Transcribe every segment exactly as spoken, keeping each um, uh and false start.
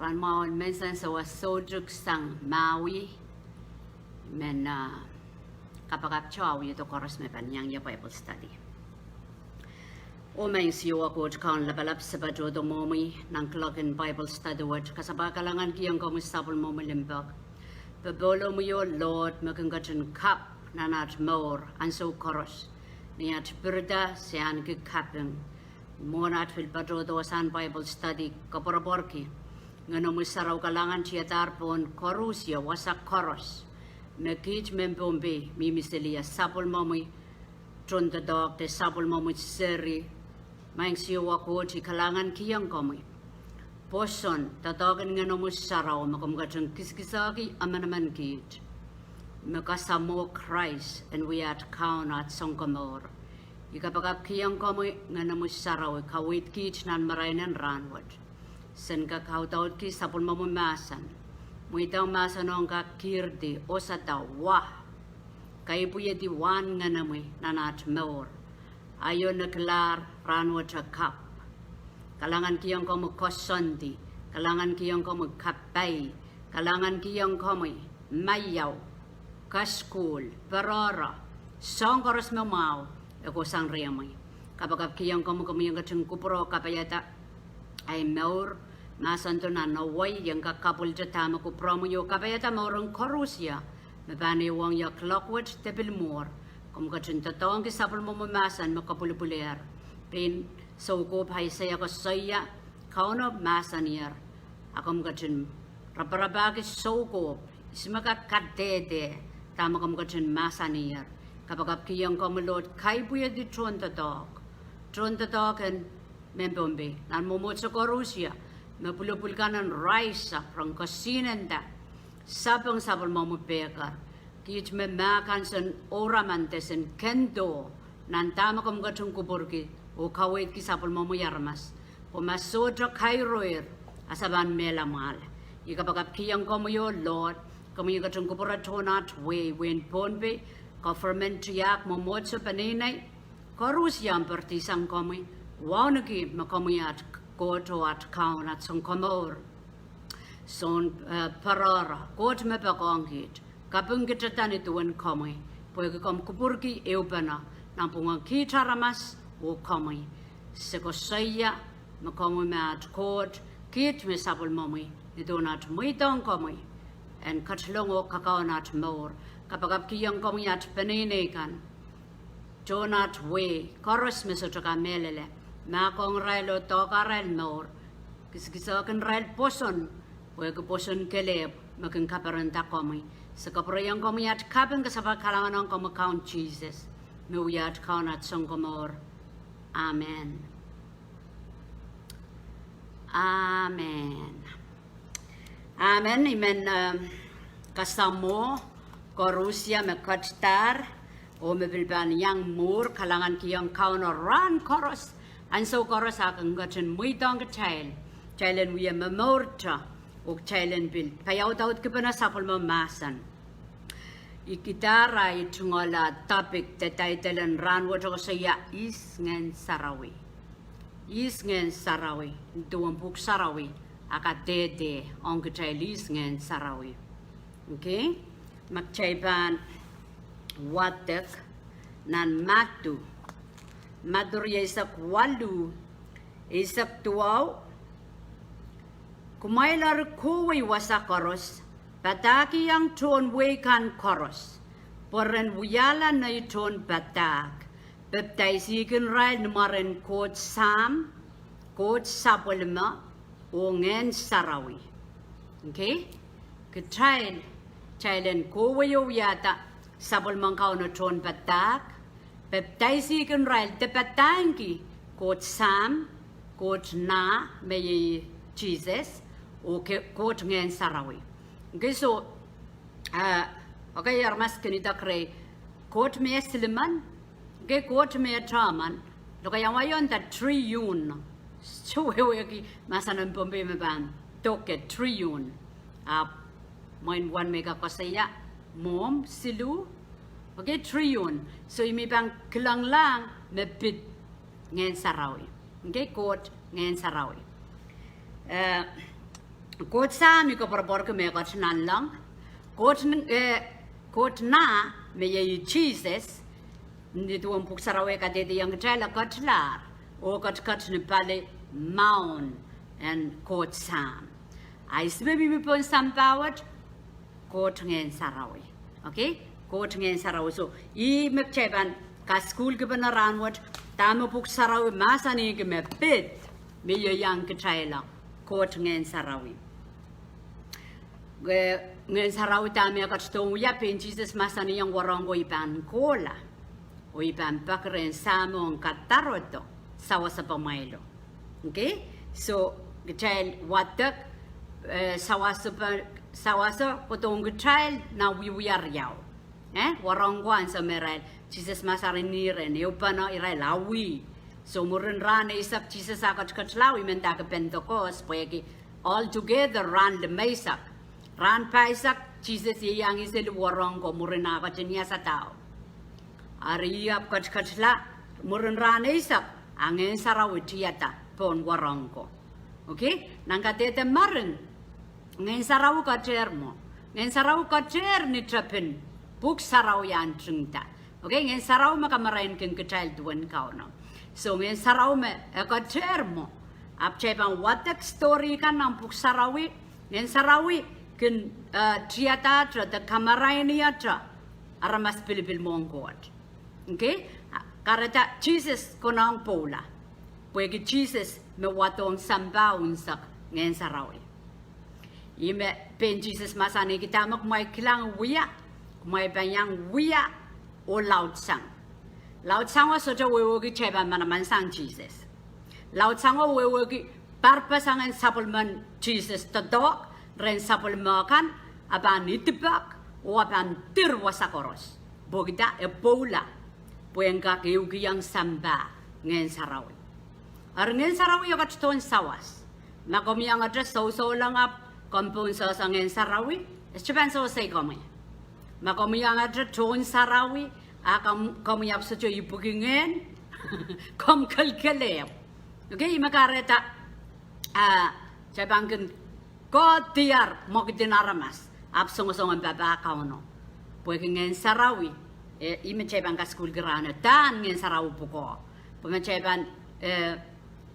Rahn mwahu en menseng, se wia soutuk sang Maui. Men, ah, kapakapte awiado koaros me pahn iang ie Bible study. Oh Maing Siohwa Koht Kaun lapalap, se patohdo mwohmwi nan kuloak en Bible study wet, kasapahl kalahngankihong komwi sapwellimomwi limpoak. Popohlomwi oh Lord me kin ketin kapw nan at mour ansou koaros. Ni at pirida se ahneki kaping. Mwohn at pil patohdo sang Bible study, koapworopworki Ngehnomwi Sarawi kalahngan tiadahr pohn koarusie wasa koaros me kiht mehn Pohnpei mihmi seli, ah sapwellimomwi tohndoadoahk de sapwellimomwi seri. Maing Siohwa Koht, I kalahngankihong komwi pwoson doadoahk en Ngehnomwi Sarawi me komw ketin kiskisehki emenemen kiht me kasamwo Krais en wia at Kaun, at Sounkomour. I kapakapkihong komwi Ngehnomwi Sarawi kaweid kiht nan marain en rahn wet. Sen kak audaudki sapwellimomwi mahsen. Mweidohng mahsen ong kak kihrdi, osada, wa, kaipwiedi wahn Ngenomwi nan at mour. Aio nekilahr rahn wet e kapw. Kalahngankihong komwi koasoandi, kalahngankihong komwi kapai, kalahngankihong komwi maiau, kasukuhl, perehre, soahng koaros me mwahu e kohsang rehmwi. Kapakapkihong komwi, komwi en ketin kupwure oh kapaiada ei mour, mahsendo nan wei, I en kak kapwaiada dahme kupwuromwi oh kapaiada mouren koarusie me pahn ehuong ie kuloak wet de pil mwuhr. Komw ketin doadoahngki sapwellimomwi mahsen me kapwilipwilehr. Pein soukohp Aiseia koasoia, Kauno mahsanier, a komw ketin raparapahki soukohp, ihs me kak kadehde dahme komw ketin mahsanier. Kapakapkihong komwi Lord, kaipwiedi tohndoadoahk, tohndoadoahk en mehn Pohnpei nan mwomwohdiso koarusie, me pwulopwul kan en rise up ren kesihnenda sapeng sapwellimomwi pehker. Kiht me mah kan sen ouraman de sen kendo nan dahme komw ketin kupwurki oh kaweidki sapwellimomwi aramas. Pwe ma sohte kairoir, a se pahn mehla mwahl. I kapakapkihong komwi oh Lord, komwi en ketin kupwure tohn at wehi, wehin Pohnpei, government, tiahk, mwomwohdiso, peneinei koarusie en poaridi sang komwi, wauneki me komwi at Koht oh at Kaun, at Sounkomour. Soun, eh, perehre, Koht me poakohng kiht, kaping kitada ni duwen komwi, pwehki komw kupwurki ehupene nanpwungen kiht aramas oh komwi. Se koasoia me komwi me at Koht, kiht me sapwellimomwi, ni duwen at mweidohng komwi en ketilong oh kakaun at mour. Kapakapkihong komwi at peneinei kan tohn at wehi koaros me sohte kamehlele, mahkohng irail oh doahke arail mour, kiskisehkin irail pwoson, pwehki pwoson kelehpw me kin kaperenda komwi. Se kapwurehiong komwi at kaping, kasapahl kalahngan ong komwi Kaun Sises, me wia at Kaun, at Sounkomour. Amen. Amen. Amen. I men, eh, kasamwo koarusie me ketidahr oh me pil pahn iang mwuhr, kalahngankihong Kauno rahn koaros, ansou koaros, a kin ketin mweidohng kitail, kitail en wia momourte, oh kitail en pil paiaudaudkipene sapwellimomwi mahsen. I kidahr ahi tungoal topic de title en rahn wet koasoia Ihs Ngehn Sarawi. Ihs Ngehn Sarawi. Duwen Pwuhk Sarawi a kadehde ong kitail ihs Ngehn Sarawi. Okay? Ma kitail pahn wadek nan Madiu, Madiu rieisek waluh, eisek duwau: Kumwail eri kohwei wasa koaros, padahkihong tohn wehi kan koaros, pwe ren wiahla nei tohnpadahk, pepdaisihkin irail ni mwaren Koht Sahm, Koht Sapwellime, oh Ngehn Sarawi. Okay? Kitail, kitail en kohwei oh wiahda sapwellimen Kauno tohnpadahk, pepdaisihkin irail de padahngki Koht Sahm, Koht Nah, me iei Sises, oh Koht Ngehn Sarawi. Okay, so, eh, okay, aramas kin idek rehi, Koht me silimen, okay, Koht me tohman, lokaiahn wai on the triune. Soh, wehwehki mahsen en Pohnpei me pahn dok ke triune. Ahpw mwein wen me I kak koasoia, mwohmw, siluh, okay, triune. So I mi pahn kilenglahng me pid Ngehn Sarawi. Okay, Koht Ngehn Sarawi. Eh, Koht Sahm I koapworopworki me e ket nanleng. Koht n-, eh, Koht Nah, me iei Sises, nin duwen Pwuhk Sarawi kadehdehiong kitail, e ketlahr oh ketiket ni pali maun en Koht Sahm. A ihs me mihmi pohn sampah wet? Koht Ngehn Sarawi. Okay? Koht Ngehn Sarawi. So, ih me kitail pahn kasukuhlkipene rahnwet, dahme Pwuhk Sarawi mahsanihki me pid me ieiang kitail, Koht Ngehn Sarawi. Nge-, Ngehn Sarawi dahme e ketidohng wia? Pein Sises mahsanihong wahnpoaron ko I pahn kohla, oh I pahn peki rehn Sahmo en kadarodo sawasepe mwailo. Okay? So, kitail wadek, eh, sawasepe, sawaso kohdohng kitail nan wiewia riau. Eh, wahnpoaron ko ansou me irail, Sises mahsanih rehn, ehupene irail awih. So, mwurin rahn eisek Sises ah ketiketla, oh I mendahki Pentecost, pwehki altogether rahn limeisek. Rahn pahisek Sises ieiang seli wahnpoaron ko mwurin ah ketin iasadao. Eri ih ahpw ketiketla, mwurin rahn eisek, a Ngehn Sarawi tiada pohn wahnpoaron ko. Okay? Nan kadehde mering, Ngehn Sarawi ketehr mwo. Ngehn Sarawi ketehr ni tepin Pwuhk Sarawi ah ntingda. Okay, Ngehn Sarawi me kamarainki kitail duwen Kauno. So, Ngehn Sarawi me e ketehr mwo. Ahpw kitail pahn wadek story kan nan Pwuhk Sarawi, Ngehn Sarawi kin, eh, tiadahte de kamarainiehte aramas pilipil mwohn Koht. Okay? Kahrehda Sises konehng pwoula, pwehki Sises me wadohng sampah unsek Ngehn Sarawi. Ih me pein Sises mahsanihkida me kumwail kilang wia, kumwail pahn iang wia oh laudsang. Laudsang o sohte wehwehki kitail pahn manaman sang Sises. Laudsang o wehwehki parpeseng en sapwellimen Sises doadoahk rehn sapwellime kan, a pahn idipek oh a pahn dir wasa koaros. Pwehkida? E pwoula, pwe en kak ehukihong sampah Ngehn Sarawi. Eri Ngehn Sarawi e ketidohn sawas. Ma komwi iangete sousouleng ahpw komw pohn sehse Ngehn Sarawi, e sohte pahn sewesei komwi. Ma komwi iangete tohn sarawi, a komw, komwi ahpw sohte ipwiki ngehn, komw kelekelehpw. Okay, ih me kahrehda, ah, kitail pahn kin kohdier mwekidin aramas, ahpw songosong en papah Kauno. Pwehki Ngehn Sarawi, eh, ih me kitail pahn kasukuhlki rahno, dahn Ngehn Sarawi pwukoa. Pwe ma kitail pahn, eh,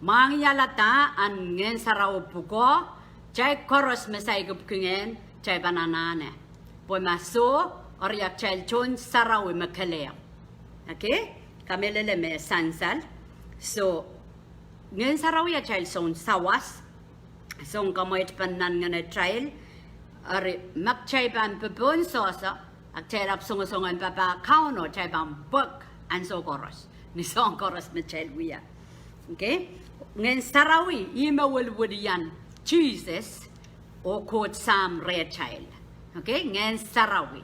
mwahngihala dahn Ngehn Sarawi pwukoa, kitail koaros me saikinte ngehn, kitail pahn anahne. Pwe ma soh, eri kitail tohn sarawi me kelehpw. Okay? Kamehlele me sansal. So, Ngehn Sarawi atail soun sawas, soun kamwehdipen nan ngenetail. Eri ma kitail pahn popohn sehse, a kitail ahpw songosong en papah Kauno, kitail pahn pwek ansou koaros, ni soahng koaros me kitail wia. Okay? Ngehn Sarawi, ih me weliwelian Sises oh Koht Sahm rehtail. Okay? Ngehn Sarawi.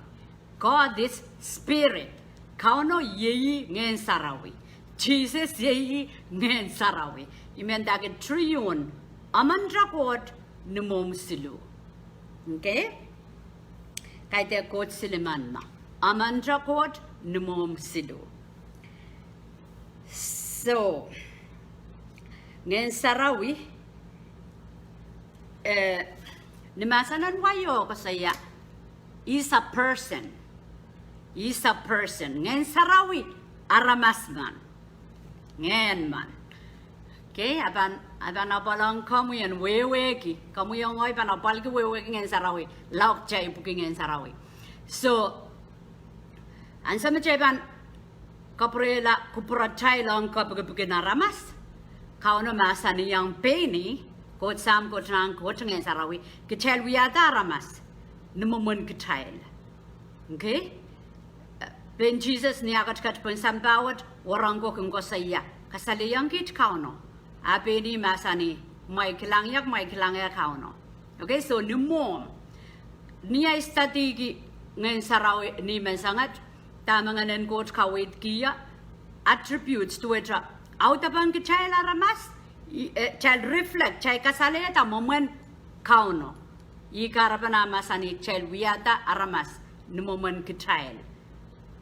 God is Spirit. Kauno iei Ngehn Sarawi. Sises iei Ngehn Sarawi. I mendahki triune. Emente Koht, ni mwohmw siluh. Okay? Kaidehk Koht silimen me. Emente Koht, ni mwohmw siluh. So, Ngehn Sarawi, eh, ni mahsen en wai o koasoia, is a person. Is a person. Ngehn Sarawi aramas men. Ngehn men. Okay, a pahn, a pahn apwal ong komwi en wehwehki, komwi oh ngehi pahn apwalki wehwehki Ngehn Sarawi, lao kitail ipwiki Ngehn Sarawi. So, ansou me kitail pahn kapwurehla kupwuratail ong kepikipik en aramas, Kauno mahsanihong pein ih, Koht Sahm, Koht Nah, Koht Ngehn Sarawi, kitail wiahda aramas ni mwomwen kitail. Okay? Pein Sises ni ah ketiket pohn sampah wet, wahnpoaron ko kin koasoia, kasalehiong kiht Kauno. A pein ih mahsanih, kumwail kilang ie, kumwail kilangehr Kauno. Okay, so ni mwohmw. Ni ahi studyki Ngehn Sarawi ni menseng et, dahme Ngehn en Koht kaweidki ie, attributes duwehte audepen kitail aramas, i, eh, kitail reflect, kitail kasalehda mwomwen Kauno. Ih kahrepen ah mahsanih kitail wiahda aramas ni mwomwen kitail.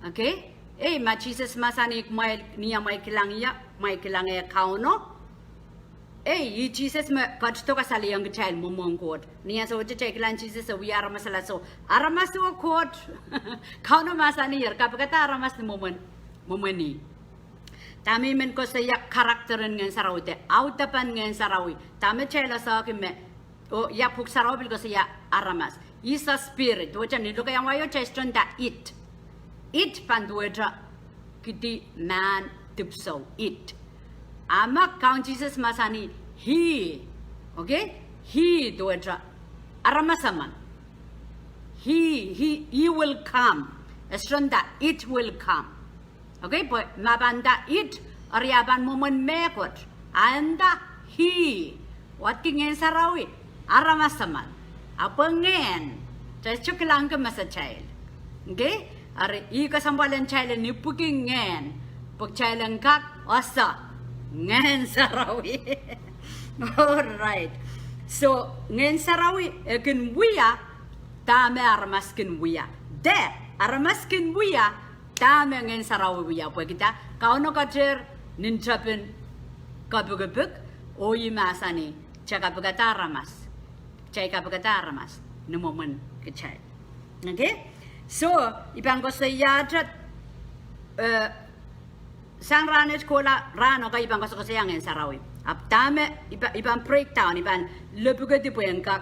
Okay? Ei, ma Sises mahsanih kumwail, ni amwail kilang ie, kumwail kilangehr Kauno. Ei, ih Sises me ketido kasalehiong kitail mwomwen Koht. Ni ansou wet kitail kilang Sises e wia aramas akan, so aramas oh Koht. Kauno mahsaniher, kapikada aramas ni mwomwen, mwomwen ih. Dahme I men koasoia character en Ngehn Sarawi de audepen Ngehn Sarawi. Dahme kitail asohki me, oh ia Pwuhk Sarawi pil koasoia aramas. Is a spirit. Duwehte ni lokaiahn wai o kitail sohte nda it. It pahn duwehte kidi mahn dipwisou, it. A ma Kaun Sises mahsanih he, okay? He duwehte aramas emen. He, he, he will come. E sohte nda it will come. Okay, pwe ma pahn nda it, eri a pahn mwomwen mehkot. A nda he, wadki Ngehn Sarawi, aramas emen. Ahpw ngehn, kitail sohte kilangki mesatail. Okay? Eri ih kesempwal en kitail en ipwiki ngehn, pwe kitail en kak ese Ngehn Sarawi. All right. So, Ngehn Sarawi e kin wia dahme aramas kin wia. De, aramas kin wia dahme Ngehn Sarawi wia. Pwehki dah? Kauno keter nin tepin kepikipik, oh ih mahsanih, kitail kapikada aramas. Kitail kapikada aramas ni mwomwen kitail. Okay? So, I pahn koasoiahte, eh, sang rahnwet kohla rahno ke I pahn koasokoasoia Ngehn Sarawi. Ahpw dahme I pahn, I pahn breakdown, I pahn lepwukedi pwe en kak,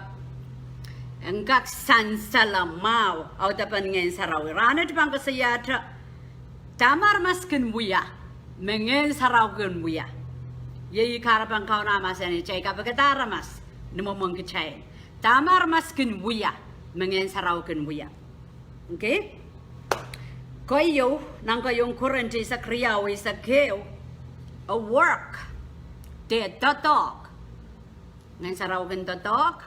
en kak sansal mwahu audepen Ngehn Sarawi. Rahnwet I pahn koasoiahte dahme aramas kin wia me Ngehn Sarawi kin wia. Iei ih kahrepen Kauno mahsanih kitail kapikada aramas ni mwomwen kitail. Dahme aramas kin wia me Ngehn Sarawi kin wia. Okay? Keieu, nan keieun Korint eisek riau, eisek ehu, a work. De doadoahk. Ngehn Sarawi kin doadoahk,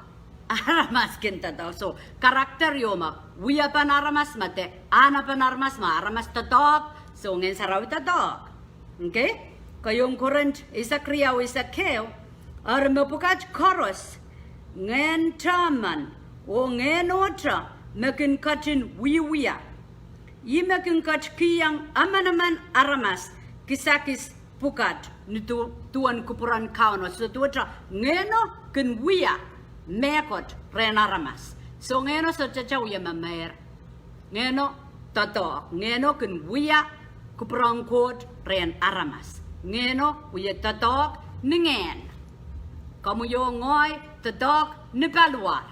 aramas kin doadoahk. So, character ieu me wiepen aramas ma de ahnepen aramas ma aramas doadoahk, so Ngehn Sarawi doadoahk. Okay? Keieun Korint eisek riau, eisek ehu, eri mepwukat koaros, ngehn tehmen oh ngehnohte me kin ketin wiewia, ih me kin ketikihong emenemen aramas kisakis pwukat ni du-, duwen kupwuren Kauno. So duwehte ngehno kin wia mehkot rehn aramas. So ngehno sohte wia memeir. Ngehno doadoahk. Ngehno kin wia kupwuren Koht rehn aramas. Ngehno wie doadoahk ni ngehn. Komwi oh ngehi doadoahk ni paliwar.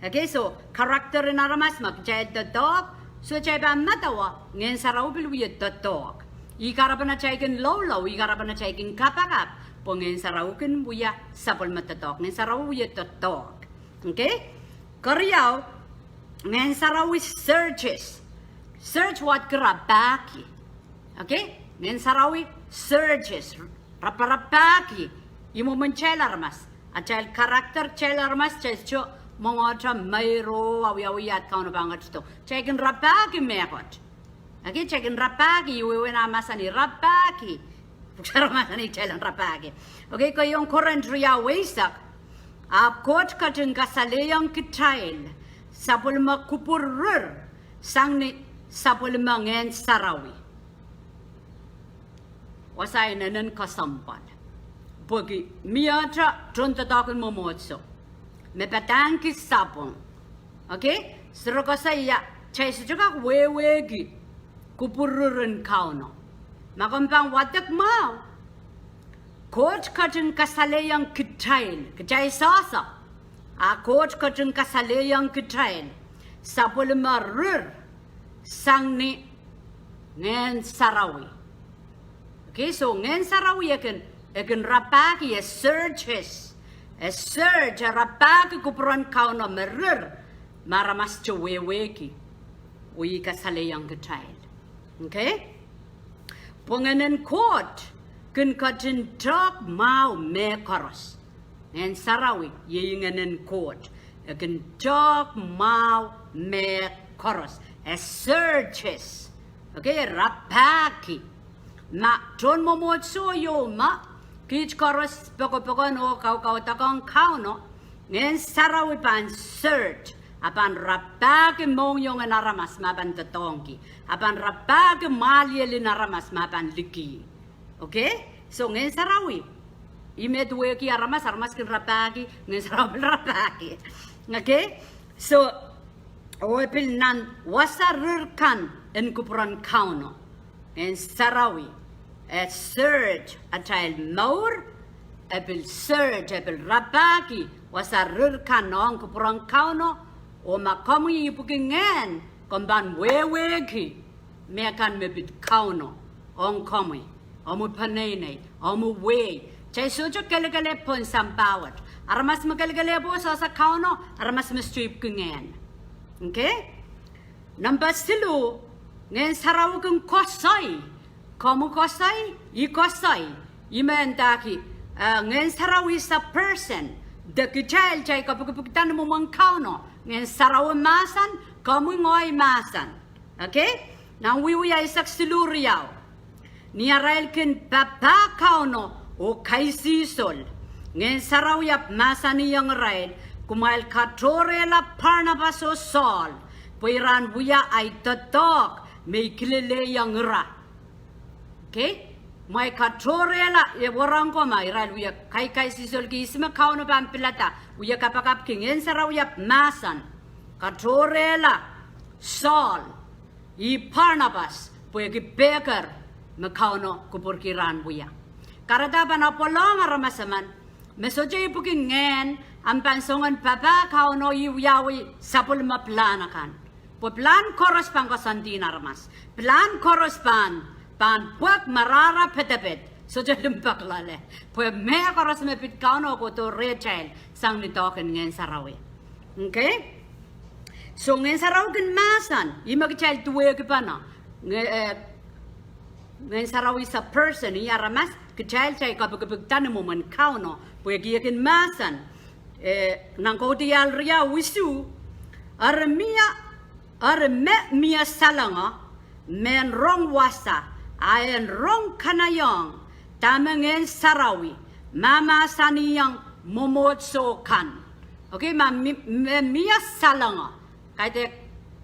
Okay, so character en aramas ma kitail doadoahk, so kitail pahn medewe Ngehn Sarawi pil wie doadoahk. Ih kahrepen atail kin loulou, ih kahrepen atail kin kapakap, pwe Ngehn Sarawi kin wia sapwellime doadoahk. Ngehn Sarawi wie doadoahk. Okay? Keriau, Ngehn Sarawi searches. Search wadki rapahki. Okay? Ngehn Sarawi searches, raparapahki, ih mwomwen kitail aramas. Atail character kitail aramas, kitail sohte mwomwohte meir oh awiawih ahd Kauno pahn ketido. Kitail kin rapahki mehkot. Okay, kitail kin rapahki, ih wehwehn ah mahsanih rapahki. Pwuhk Sarawi mahsanih kitail en rapahki. Okay, keieun Korint riau eisek, ahpw Koht ketin kasalehiong kitail sapwellime kupwurrir sang ni sapwellime Ngehn Sarawi. Wasa inenen kesempwal. Pwehki miehte tohndoadoahk en mwomwohdiso me padahngki sapwung. Okay? Siro koasoia, kitail sohte kak wehwehki kupwurrir en Kauno. Ma komw pahn wadek mwahu, Koht ketin kasalehiong kitail, kitail sohso, a Koht ketin kasalehiong kitail sapwellime rir sang ni Ngehn Sarawi. Okay, so Ngehn Sarawi e kin, e kin rapahki, e searches, e search, e rapahki kupwuren Kauno me rir, ma aramas sohte wehwehki, oh ih kasalehiong kitail. Okay? Pwe Ngehnen Koht kin ketin tehk mwahu mehkoaros. Ngehn Sarawi iei Ngehnen Koht. E kin tehk mwahu mehkoaros. E searches. Okay, rapahki. Ma tohn mwomwohdiso ieu ma kiht koaros pokopokon oh kaukaudokiong Kauno, Ngehn Sarawi pahn search, a pahn rapahki mohngiong en aramas ma pahn doadoahngki, a pahn rapahki mwahliel en aramas ma pahn liki. Okay? So Ngehn Sarawi Ih me duwehki aramas, aramas kin rapahki, Ngehn Sarawi pil rapahki. Okay? So, oh e pil nan wasa rir kan en kupwuren Kauno. Ngehn Sarawi, e search atail mour, e pil search, e pil rapahki wasa rir kan ong kupwuren Kauno, oh ma komwi ipwiki ngehn, komw pahn wehwehki me kan me pid Kauno ong komwi, omw peneinei, omw wehi. Kitail sohte kelekele pohn sampah wet. Aramas me kelekele pohn sehse Kauno, aramas me sohte ipwiki ngehn. Okay? Nempah siluh, Ngehn Sarawi kin koasoi. Komw koasoi, I koasoi. Ih me ndahki, eh, Ngehn Sarawi is a person. De kitail, kitail kapikipikda ni mwomwen Kauno. Ngehn Sarawi mahsen, komwi ngehi mahsen. Okay? Nan Wiewia eisek siluh riau. Ni arail kin papah Kauno oh kaisihsol, Ngehn Sarawi ahpw mahsanihong irail, kumwail katohrehla Parnabas oh Sohl, pwe ira en wia ahi doadoahk me I kilelehiong ira. Okay? Kumwail katohrehla, e wahnpoaron ko ma irail wie kaikaisihsolki ihs me Kauno pahn pilada, wie kapakapki. Ngehn Sarawi ahpw mahsen, katohrehla Sohl, ih Parnabas, pwehki pehker me Kauno kupwurki ira en wia. Kahrehda pahn apwalong aramas emen me sohte ipwiki ngehn, ahpw pahn soangen papah Kauno, ih wiawi sapwellime pilahn akan. Pwe pilahn koaros pahn koasoandihn aramas. Pilahn koaros pahn, pahn pwek, marahra, pedeped. Sohte limpoak loale. Pwe mehkoaros me pid Kauno kohdo rehtail sang ni doadoahk en Ngehn Sarawi. Okay? So Ngehn Sarawi kin mahsen, ih me kitail duwehkipene. Nge-, eh, Ngehn Sarawi is a person, ih aramas, kitail, kitail kapikipikda ni mwomwen Kauno, pwehki e kin mahsen. Eh, nan Kaudiahl riau isuh, eri mie, eri me mie salenge, mehn rong wasa, a en rong kanaiehng dahme Ngehn Sarawi mahmahsanihong mwomwohdiso kan. Okay, ma mi-, me mie salenge, kaidehk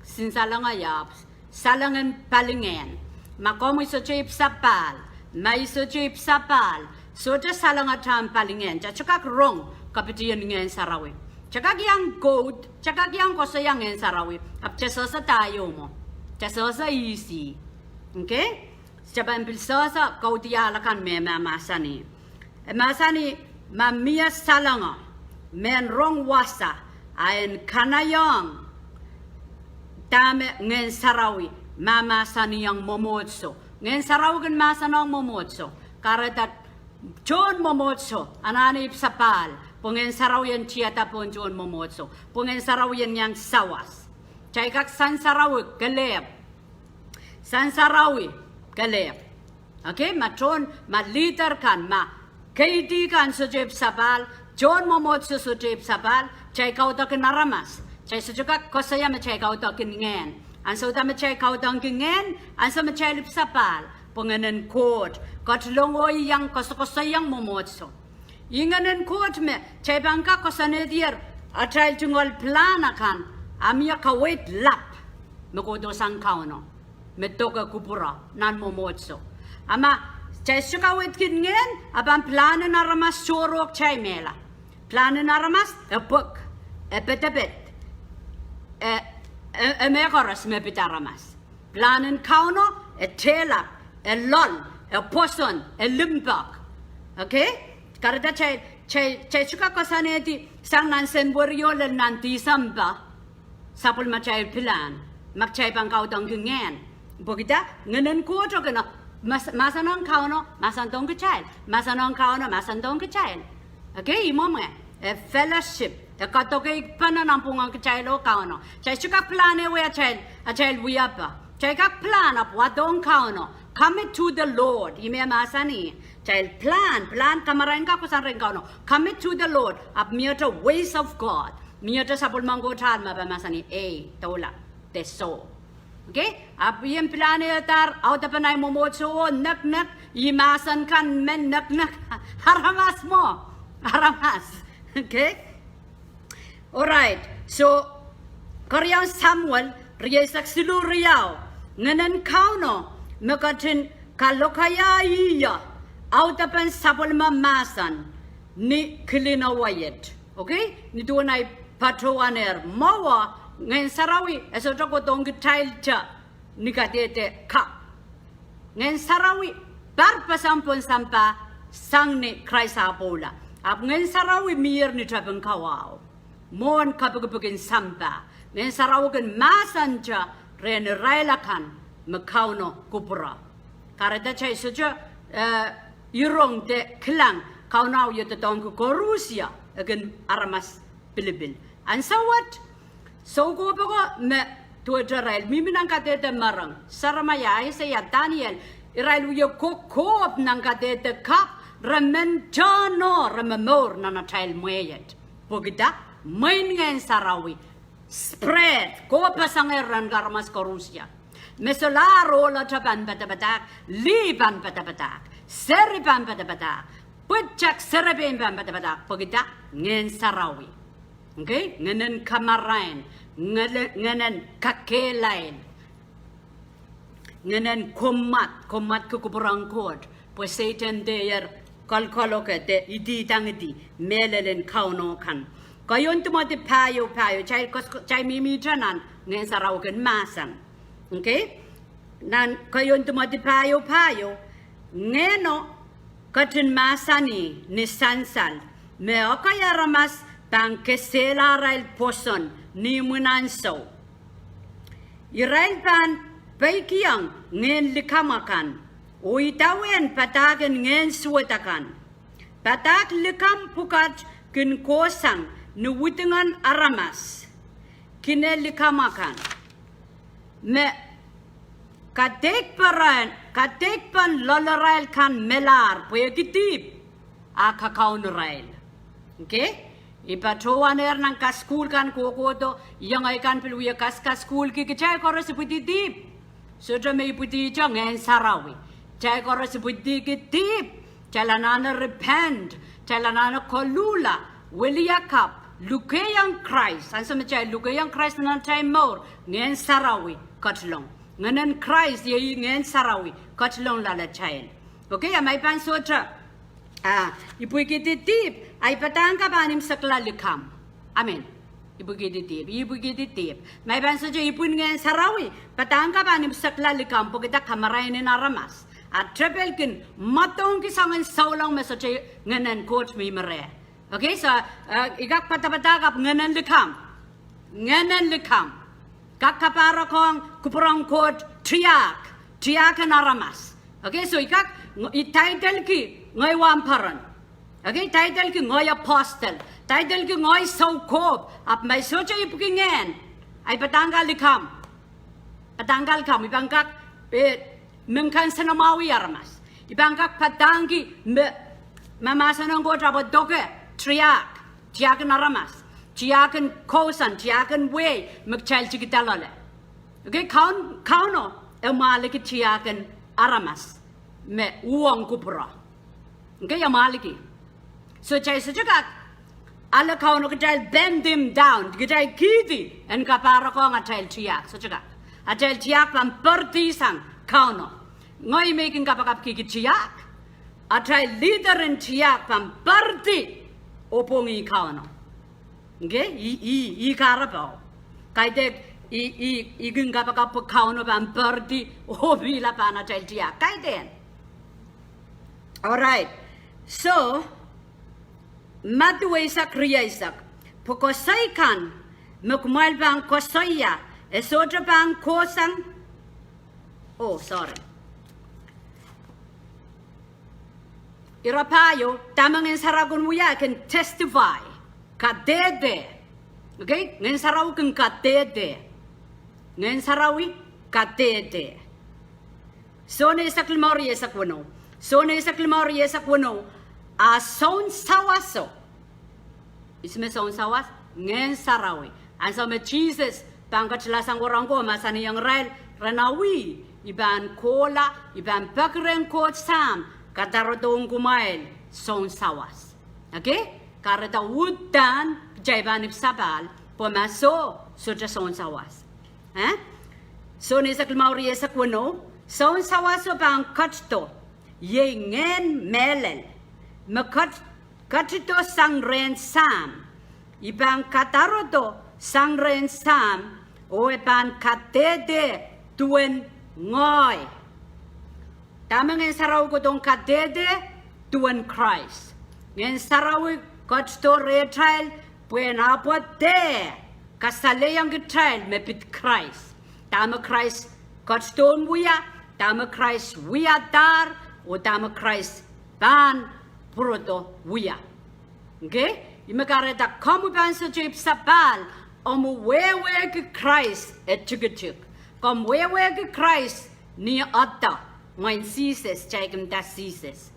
kisin salenge, ia, salengen palingehn. Ma komwi sohte ipwsapahl, ma I sohte ipwsapahl, sohte salenge tahn palingehn. Kitail sohte kak rong kapitien Ngehn Sarawi. Kitail kak iang quote, kitail kak iang koasoia Ngehn Sarawi, ahpw kitail sehse daio mwo. Kitail sehse ihs ih. Okay? Kitail pahn pil sehse Kaudiahl akan me mahmahsanih. E mahsanih, ma mie salenge, mehn rong wasa, a en kanaiehng dahme Ngehn Sarawi mahmahsanihong mwomwohdiso. Ngehn Sarawi kin mahsanihong mwomwohdiso. Kahrehda tohn mwomwohdiso anahne ipwsapahl, pwe Ngehn Sarawi en tiada pohn tohn mwomwohdiso, pwe Ngehn Sarawi en iang sawas. Kitail kak sansarawi kelehpw. Sansarawi kelehpw. Okay, ma tohn, ma leader kan, ma keidi kan sohte ipwsapahl, tohn mwomwohdiso sohte ipwsapahl, kitail kaudokin aramas. Kitail sohte kak koasoia me kitail kaudokin ngehn. Ansou da me kitail kaudokin ngehn, ansou me kitail ipwsapahl, pwe Ngehn en Koht ketilong oh iang koasokoasoiong mwomwohdiso. Ih Ngehn en Koht me kitail pahn kak koasoanehdier atail tungoal pilahn akan, a mie kaweid lap me kohdo sang Kauno, me doke kupwuro nan mwomwohdiso. A ma kitail sohte kaweidki ngehn, a pahn pilahn en aramas sohrohng kitail mehla. Pilahn en aramas e pwek, e pedeped, e, e, e mehkoaros me pid aramas. Pilahn en Kauno e tehlap, e loal, e pwoson, e limpoak. Okay? Kahrehda kitail, kitail, kitail sohte kak koasoanehdi sang nan Senweri oh lel nan Tisempe sapwellimatail pilahn, ma kitail pahn kaudokin ngehn. Pwehki dah? Ngehn en Koht kena, mas-, mahsen en Kauno mahsandohng kitail, mahsen en Kauno mahsandohng kitail. Okay, ih mwomwe, e fellowship, e kadokeikpene nanpwungen kitail oh Kauno. Kitail sohte kak pilahn ehu atail, atail wiepe. Kitail kak pilahn ahpw wadohng Kauno. Commit to the Lord. Ih me mahsanih. Kitail pilahn, pilahn kamarain kak kohsang rehn Kauno. Commit to the Lord. Ahpw mie ways of God. Mie sapwellimen Koht ahl me pahn mahsanih, ei, doula, de soh. Okay? Ahpw I en pilahn ehdahr audepen ahi mwomwohdiso oh neknek, ih mahsen kan me neknek. Aramas mwo. Aramas. Okay? Alright. So, keriaun Samuel, rieisek siluh riau. Ngehn en Kauno me ketin kalokaia ih audepen sapwellime mahsen. ni kilin wai et. Okay? Ni duwen ei patohwanehr mwowe, Ngehn Sarawi e sohte kohdohng kitail te ni kadehde kapw. Ngehn Sarawi pahn pasang pohn sampah sang ni Krais ah pwoula. Ahpw Ngehn Sarawi mier ni tepin kawahu. Mwohn kapikipik en sampah. Ngehn Sarawi kin mahsante rehn irail akan me Kauno kupwure. Kahrehda kitail sohte, eh, irong de kilang Kauno wie doadoahngki koaros, e kin aramas pilipil. Ansou wet, soukohp oko me duwehte irail mihmi nan kadehde mereng. Seremaia, Aiseia, Daniel, irail wie kokohp nan kadehde kapw, re men tohno, re momour nan atail mwehi et. Pwehki dah? Mwein Ngehn Sarawi spread, kohpasangehr nan aramas koaros. Me solahr ohl ete pahn padapadahk, lih pahn padapadahk, seri pahn padapadahk, pwutak serepein pahn padapadahk, pwehki dah? Ngehn Sarawi. Okay? Ngehnen kamarain, ngehne-, ngehnen kakehlail, ngehnen kommwad, kommwadki kupwuren Koht, pwe Sehdan dehr kolkol, okay, de ididangidi mehlel en Kauno kan. Keieun Timoty pahieu, pahieu, kitail kos-, kitail mihmihte nan Ngehn Sarawi kin mahsen. Okay? Nan Keieun Timoty pahieu, pahieu, Ngehno ketin mahsanih ni sansal me ekei aramas pahn kesehla arail pwoson ni imwin ansou. Irail pahn peikiong ngehn likamw akan, oh idawehn padahk en ngehn suwed akan. Padahk likamw pwukat kin kohsang ni widingen aramas, kine likamw akan. Me kadeikpen, kadeikpen loalarail kan melahr pwehki dihp, a kakaun irail. Okay? I patohwanehr nan kasukuhl kan kohkohdo, iengei kan pil wie kaskasukuhlki, kitail koaros ipwidi dihp. Sohte me ipwidihte Ngehn Sarawi. Kitail koaros ipwidihki dihp. Kitail anahne repent. Kitail anahne koluhla, weliakapw, lukehiong Krais. Ansou me kitail lukehiong Krais nan atail mour, Ngehn Sarawi ketilong. Ngehnen Krais, iei Ngehn Sarawi, ketilong loalatail. Okay, a ma i pahn sohte, ah, ipwikihdi dihp, a i padahk kapw ahn imwisekla likamw. Amen. Ipwikihdi dihp, ipwikihdi dihp. Ma i pahn sohte ipwin Ngehn Sarawi, padahk kapw ahn imwisekla likamw, pwehki dah? Kamarain en aramas. A tepel kin mwadangki soangen souleng me sohte Ngehnen Koht mihmi reh. Okay, so, eh, i kak padapadahk ahpw ngehnen likamw. Ngehnen likamw. Kak kapahrek ong kupwuren Koht tiahk, tiahk en aramas. Okay, so i kak, i taidelki ngehi wahnpoaron. Okay, taidelki ngehi apostle. Taidelki ngehi soukohp, ahpw ma i sohte ipwiki ngehn, a i padahk likamw. Padahk likamw, i pahn kak, eh, mingkansenamwahwih aramas. I pahn kak padahngki me, me mahsen en Koht ahpw doke, tiahk, tiahk en aramas, tiahk en kousoan, tiahk en wehi, me kitail tikida loale. Okay, Kaun-, Kauno, e mwahliki tiahk en aramas me uhwong kupwure. Okay, e mwahliki. So, kitail sohte kak ale Kauno, kitail bend him down, kitail kihdi en kapahrek ong atail tiahk, sohte kak. Atail tiahk pahn poaridi sang Kauno. Ngehi me i kin kapakapkihki tiahk, atail leader en tiahk pahn poaridi oh pwongih Kauno. Okay, i, i, i kahrepe. Kaidehk, i, i, i kin kapakap pwe Kauno pahn poaridi oh pil pahn atail tiahk. Kaidehn. All right. So, Madiu eisek, rieisek. Pwe koasoi kan me kumwail pahn koasoia, e sohte pahn kohsang. Oh, sorry. Ire pahieu, dahme Ngehn Sarawi kin wia, e kin testify. Kadehde. Okay? Ngehn Sarawi kin kadehde. Ngehn Sarawi kadehde. Sohn eisek limau, rieisek weneu. Sohn eisek limau, rieisek weneu. A soun sawaso. Ihs me soun sawas? Ngehn Sarawi. Ansou me Sises pahn ketila sang werengo, mahsanihong irail, ren awih, I pahn kohla, I pahn peki rehn Koht Sahm, kadarodohng kumwail soun sawas. Okay? Kahrehda uhdahn kitail pahn ipwsapahl, pwe ma soh, sohte soun sawas. Eh? Sohn eisek limau, rieisek weneu, soun sawaso pahn ketido, iei ngehn mehlel, me ket-, ketido sang rehn Sahm. I pahn kadarodo sang rehn Sahm, oh e pahn kadehde duwen ngehi. Dahme Ngehn Sarawi kohdohn kadehde? Duwen Krais. Ngehn Sarawi ketido rehtail pwehn apwede kasalehiong kitail me pid Krais. Dahme Krais ketidohn wia, dahme Krais wiadahr, oh dahme Krais pahn pwurodo wia. Okay? Ih me kahrehda komwi pahn sohte ipwsapahl omw wehwehki Krais e tikitik. Komw wehwehki Krais ni ahd, mwein Sises, kitail kin nda Sises,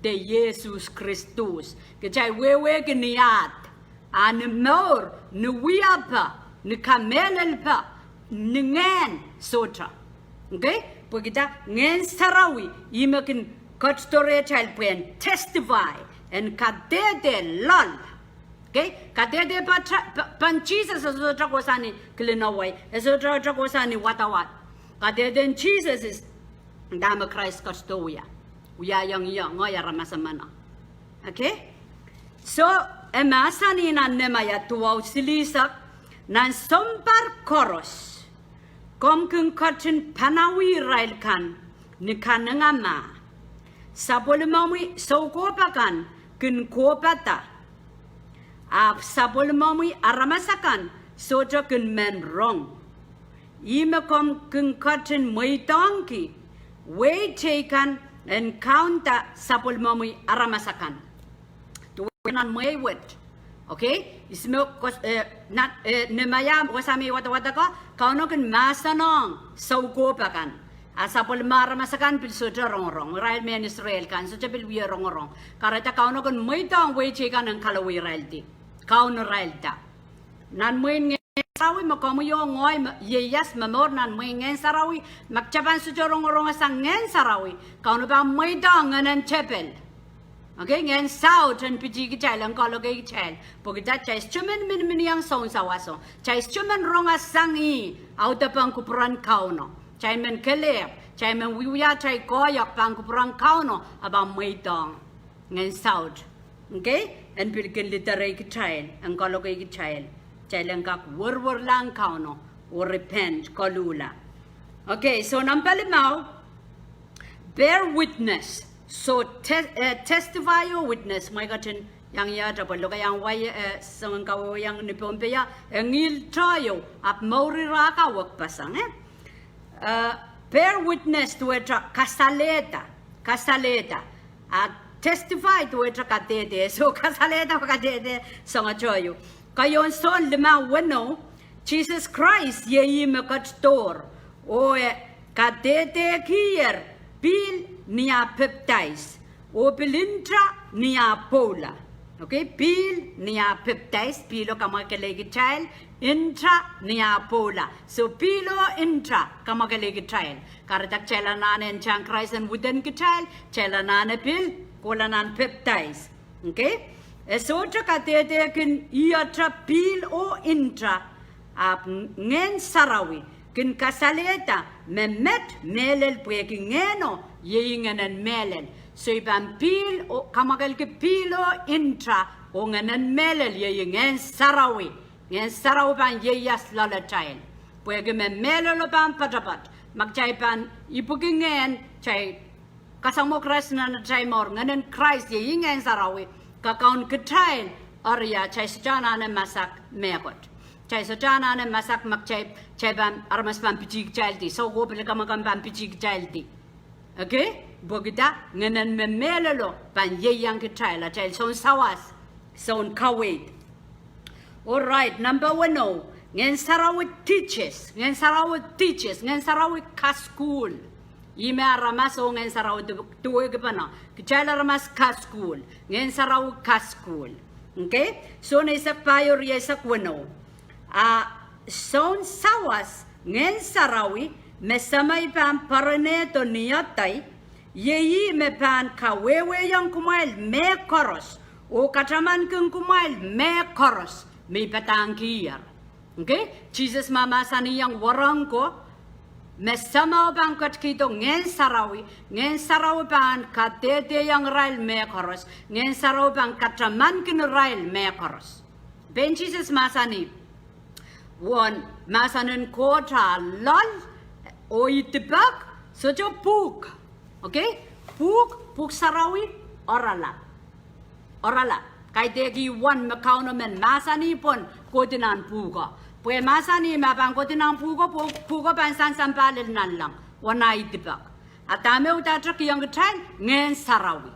de Iehsus Kristus. Kitail wehwehki ni ahd, a ni mour, ni wiepe, ni kamehlelepe, ni ngehn sohte. Okay? Pwehki dah? Ngehn Sarawi ih me kin ketido rehtail pwehn testify, en kadehde loal. Okay? Kadehde pahn, pahn Sises e sohte kohsang ni kilin wai, e sohte kohsang ni wadawad. Kadehde en Sises dahme Krais ketido wia, wiahiong ie, ngehi aramas emen. Okay? So, e mahsanih nan Nehemaia duwau silihsek, nan sounpar koaros komw kin ketin panawih irail kan ni kanengamah. Sapwellimomwi soukohp akan kin kohpada, ahpw sapwellimomwi aramas akan sohte kin men rong. Ih me komw kin ketin mweidohngki wehi teikan en kaunda sapwellimomwi aramas akan. Duwen nan mwehi wet. Okay? Ihs me, eh, nan, eh, Nehemaia wasa me I wadawad ko, Kauno kin mahsanihong soukohp akan, a sapwellime aramas akan pil sohte rongorong. Irail mehn Israel kan sohte pil wie rongorong. Kahrehda Kauno kin mweidohng wehi teikan en kalowehiraildi, kaun irailda. Nan mwehin Ngehn Sarawi me komwi oh ngehi me ieias momour nan mwehin Ngehn Sarawi, ma kitail pahn sohte rongorongehsang Ngehn Sarawi, Kauno pahn mweidohng ngehnen tepel. Okay, ngehn saut en pitih kitail, en kalokei kitail. Pwehki dah? Kitail sohte men miniminiong sounsawaso. Kitail sohte men rongehsang ih audepen kupwuren Kauno. Kitail men kelehpw, kitail men wiewia atail koahiek pahn kupwuren Kauno, a pahn mweidohng ngehn saut. Okay? En pil kin liderei kitail, en kalokei kitail, kitail en kak werwerlahng Kauno oh repent, koluhla. Okay, so number limau, bear witness. So te-, eh, testify or witness, mwein ketin iang ie, ahpw lokaia wai, eh, soangen kawehwehiong ni Pohnpei, e ngihl tohto, ahpw mour ira kawekpeseng, eh? Eh, bear witness duwehte kasalehda, kasalehda. A testify duwehte kadehde, so kasalehda, kadehde, soangen tohto. Keieun Sohn limau weneu, Sises Krais iei ih me ketidohr, oh e kadehdehkiher pihl ni ah pepdais, oh pil nta ni ah pwoula. Okay, pihl ni ah pepdais, pihlo kamwakelei kitail, nta ni ah pwoula. So pihlo nta kamwakelei kitail. Kahrehda kitail anahne ntahn Krais en widen kitail, kitail anahne pil kohla nan pepdais. Okay? E sohte kadehdehkin ihte pihl oh nta, ahpw Ngehn Sarawi kin kasalehda me met mehlel pwehki Ngehno iei ngehnen mehlel. So I pahn pihl oh, kamwakelki pihl oh nta, oh ngehnen mehlel iei Ngehn Sarawi. Ngehn Sarawi pahn ieias loalatail. Pwehki me mehlelo pahn poatopoat. Ma kitail pahn ipwiki ngehn, kitail kasamwo Krais nan atail mour, ngehnen Krais iei Ngehn Sarawi, kakaun kitail, eri kitail sohte anahne masak mehkot. Kitail sohte anahne masak ma kitail, kitail pahn, aramas pahn pitih kitaildi, soukohp likamakam pahn pitih kitaildi. Okay? Pwehki dah? Ngehnen me mehlelo pahn ieiang kitail, atail sounsawas, soun kaweid. All right, number weneu, Ngehn Sarawi teaches, Ngehn Sarawi teaches, Ngehn Sarawi kaskuhl. Ihme aramas oh Ngehn Sarawi du-, duwehkipene, kitail aramas kaskuhl, Ngehn Sarawi kaskuhl. Okay? Sohn eisek pahieu, rieisek weneu. A sounsawas Ngehn Sarawi me Semei pahn poaronehdo ni ahdei, iei ih me pahn kawehwehiong kumwail mehkoaros, oh katamankin kumwail mehkoaros me I padahngkiher. Okay? Sises mahmahsanihong wahnpoaron ko, Me Sahmo pahn ketikihdo Ngehn Sarawi, Ngehn Sarawi pahn kadehdehiong irail mehkoaros, Ngehn Sarawi pahn katamankin irail mehkoaros. Pein Sises mahsanih, uwen mahsen en Koht a loal, oh I dipoak, sohte pwuhk. Okay? Pwuhk, pwuhk sarawi, oaralap. Oaralap. Kaidehk uwen me Kauno men mahsanih pwon kohdi nan pwuhko. Pwe mahsanih me pahn kohdi nan pwuhko, pwuhko pahn sansampah lel nanleng. Uwen I dipoak. A dahme uhdahte kihong kitail? Ngehn Sarawi.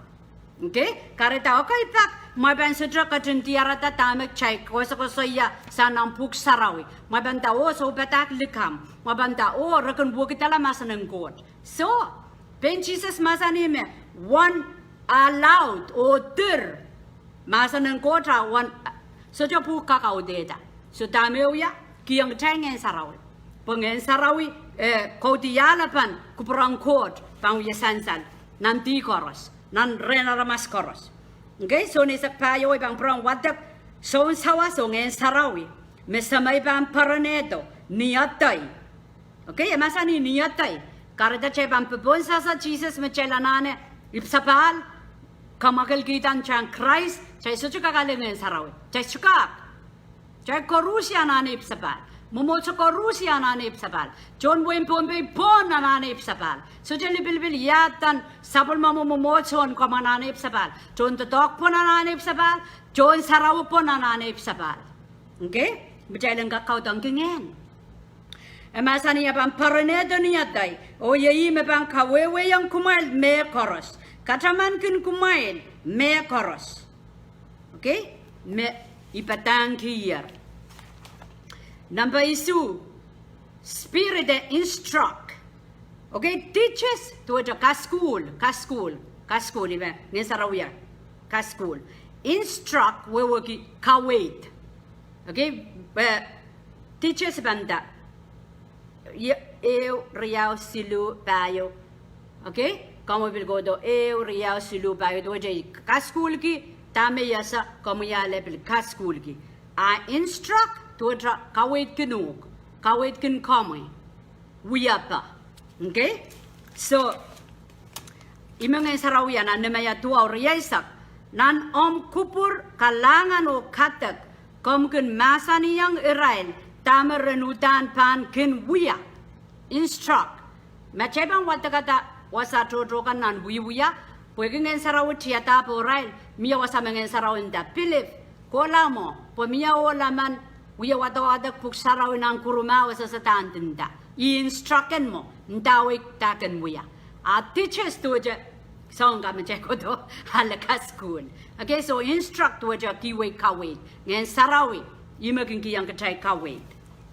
Okay? Kahrehda okay pak, mwein pahn sohte ketin diarada dahme kitail koasokoasoia sang nan pwuhk sarawi. Mwein pahn nda oh soupadahk likamw. Mwein pahn nda oh re kin wekidala mahsen en Koht. So, pein Sises mahsanih me uwen a laud oh dir mahsen en Koht a uwen, sohte pwuhk kak audehda. So dahme wia? Kihong kitail Ngehn Sarawi. Pwe Ngehn Sarawi, eh, kaudiahlpen kupwuren Koht pahn wia sansal nan dih koaros, nan rehn aramas koaros. Okay, so ni sehse pahieu I pahn pwurehng wadek soun sawas oh Ngehn Sarawi me Semei pahn poaronehdo ni edei. Okay, e mahsanih ni edei. Kahrehda kitail pahn popohn sasa Sises me kitail anahne ipwsapahl, kamwakelkihda sang Krais, kitail sohte kak ale Ngehn Sarawi. Kitail sohte kak. Kitail koaros anahne ipwsapahl. Mwomwohdiso koaros anahne ipwsapahl. Tohn wehin Pohnpei pwon anahne ipwsapahl. Sohte lipilipil iaden sapwellimomwi mwomwohdiso en komw anahne ipwsapahl. Tohn doadoahk pwon anahne ipwsapahl. Tohn sarawi pwon anahne ipwsapahl. Okay? Kitail en kak kaudokki ngehn. E mahsanih e pahn poaronehdo ni edei, oh ih me pahn kawehwehiong kumwail mehkoaros, katamankin kumwail mehkoaros. Okay? Me I padahngkier. Number isuh, spirit e instruct. Okay, teaches, duwehte kasukuhl, kasukuhl, kasukuhl, ih me Ngehn Sarawi wia, kasukuhl. Instruct wehwehki kaweid. Okay, eh, teaches pahn nda, ehu, riau, siluh, pahieu. Okay, komw pil kohdo ehu, riau, siluh, pahieu, duwehte I kasukuhlki, dahme I ese, komwi ale pil kasukuhlki. A instruct, duwehte kaweidkin uhk, kaweidkin komwi. Wiepe. Okay? So, ih me Ngehn Sarawi wia nan Nehemiah duwau rieisek. Nan omw kupwur, kalahngan oh kadek, komw kin mahsanihong irail dahme ren uhdahn pahn kin wia. Instruct. Ma kitail pahn wadekada wasa tohto kan nan wiewia, pwehki Ngehn Sarawi tiada pohrail, mie wasa me Ngehn Sarawi nda pilip, kohla mwo, pwe mie ohl emen wia wadawadek pwuhk sarawi nan kurumah oh sehse dahn nda. I instruct-en mwo, ndawei dah kin wia. A teaches duwehte soang ka me kitail kohdo ale kasukuhl. Okay, so instruct duwehte kihwei kaweid. Ngehn Sarawi, ih me kin kihong kitail kaweid.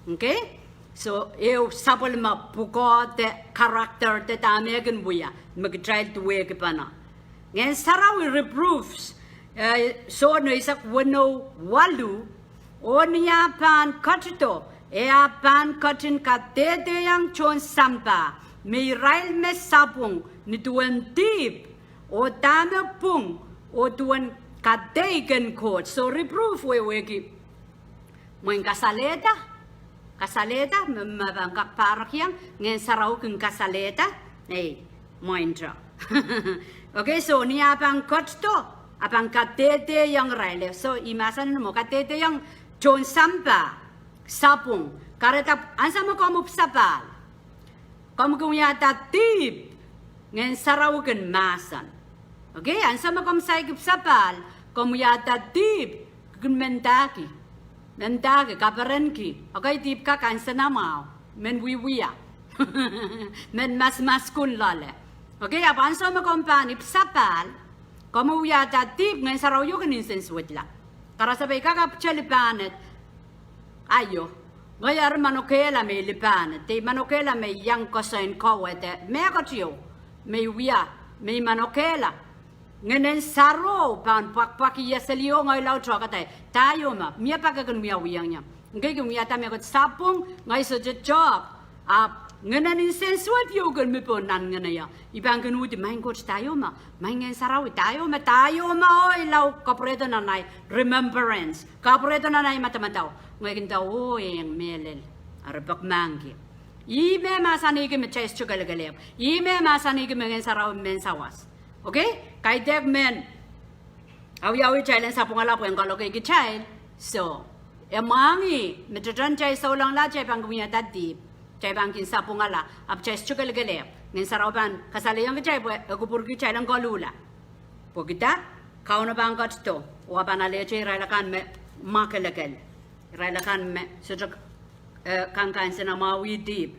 Okay? So, ehu sapwellime pwukoa de character de dahme kin wia, me kitail duwehkipene. Ngehn Sarawi reproofs, eh, Sohn eisek weneu waluh, oh ni ah pahn ketido, e ah pahn ketin kadehdehiong tohn sampah, me irail me sapwung ni duwen dihp, oh dahme pwung, oh duwen kadeik en Koht. So reproof wehwehki mwein kasalehda, kasalehda, me, me pahn kak pahrekiong, Ngehn Sarawi kin kasalehda, ei, mwein te. Okay, so ni ah pahn ketido, ah pahn kadehdehiong irail. So, ih mahsanih mwo kadehdehiong tohn sampah, sapwung, kahrehda ansou me komw ipwsapahl, komw kin wiahda dihp, Ngehn Sarawi kin mahsen. Okay, ansou me komw saik ipwsapahl, komw wiahda dihp, kin mendahki, mendahki, kaperenki. Okay, dihp kak ansoun mwahu, men wiewia, men masumaskun loale. Okay, ahpw ansou me komw pahn ipwsapahl, komw wiahda dihp, Ngehn Sarawi kin nsensuwedla. Karasepe, I kak apwtehn lipahned. Aio, ngehi eri manokehla me I lipahned, de I manokehla me I iang koasoi en kowe de mehkot ieu me I wia, me I manokehla. Ngehnen Sarawio pahn pwakpwakih ie seli oh ngehi laud oh kadehde, dah ieu me, mie pak e kin wiawiong ie. Ngehi kin wiahda mehkot sapwung, ngehi sohte tehk. Ahpw ngehnen nsensuwed ieu kin mi pohn nan ngehneio. I pahn kin uhdi, Maing Koht, dah ieu me, Maing Ngehn Sarawi, dah ieu me, dah ieu me, oh I lao kapwurehdo nan ahi remembrance, kapwurehdo nan ahi madamadau. Ngehi kin nda, oh, eng, mehlel. Eri peki mahkki. Ih me mahsanihki me kitail sohte kelekelehpw. Ih me mahsanihki me Ngehn Sarawi mehn sawas. Okay? Kaidehk mehn awiawi kitail en sapwungala pwehn kaloke kitail. So, e mwahngih me tetan kitail souleng la kitail pahn kin wiahda dihp, kitail pahn kin sapwungala, ahpw kitail sohte kelekelehpw. Ngehn Sarawi pahn kasalehiong kitail pwe e kupwurki kitail en koluhla. Pwehki dah? Kauno pahn ketido, oh e pahn alehdi irail akan me mwakelekel. Irail akan me sohte, eh, kansenamwahu dihp.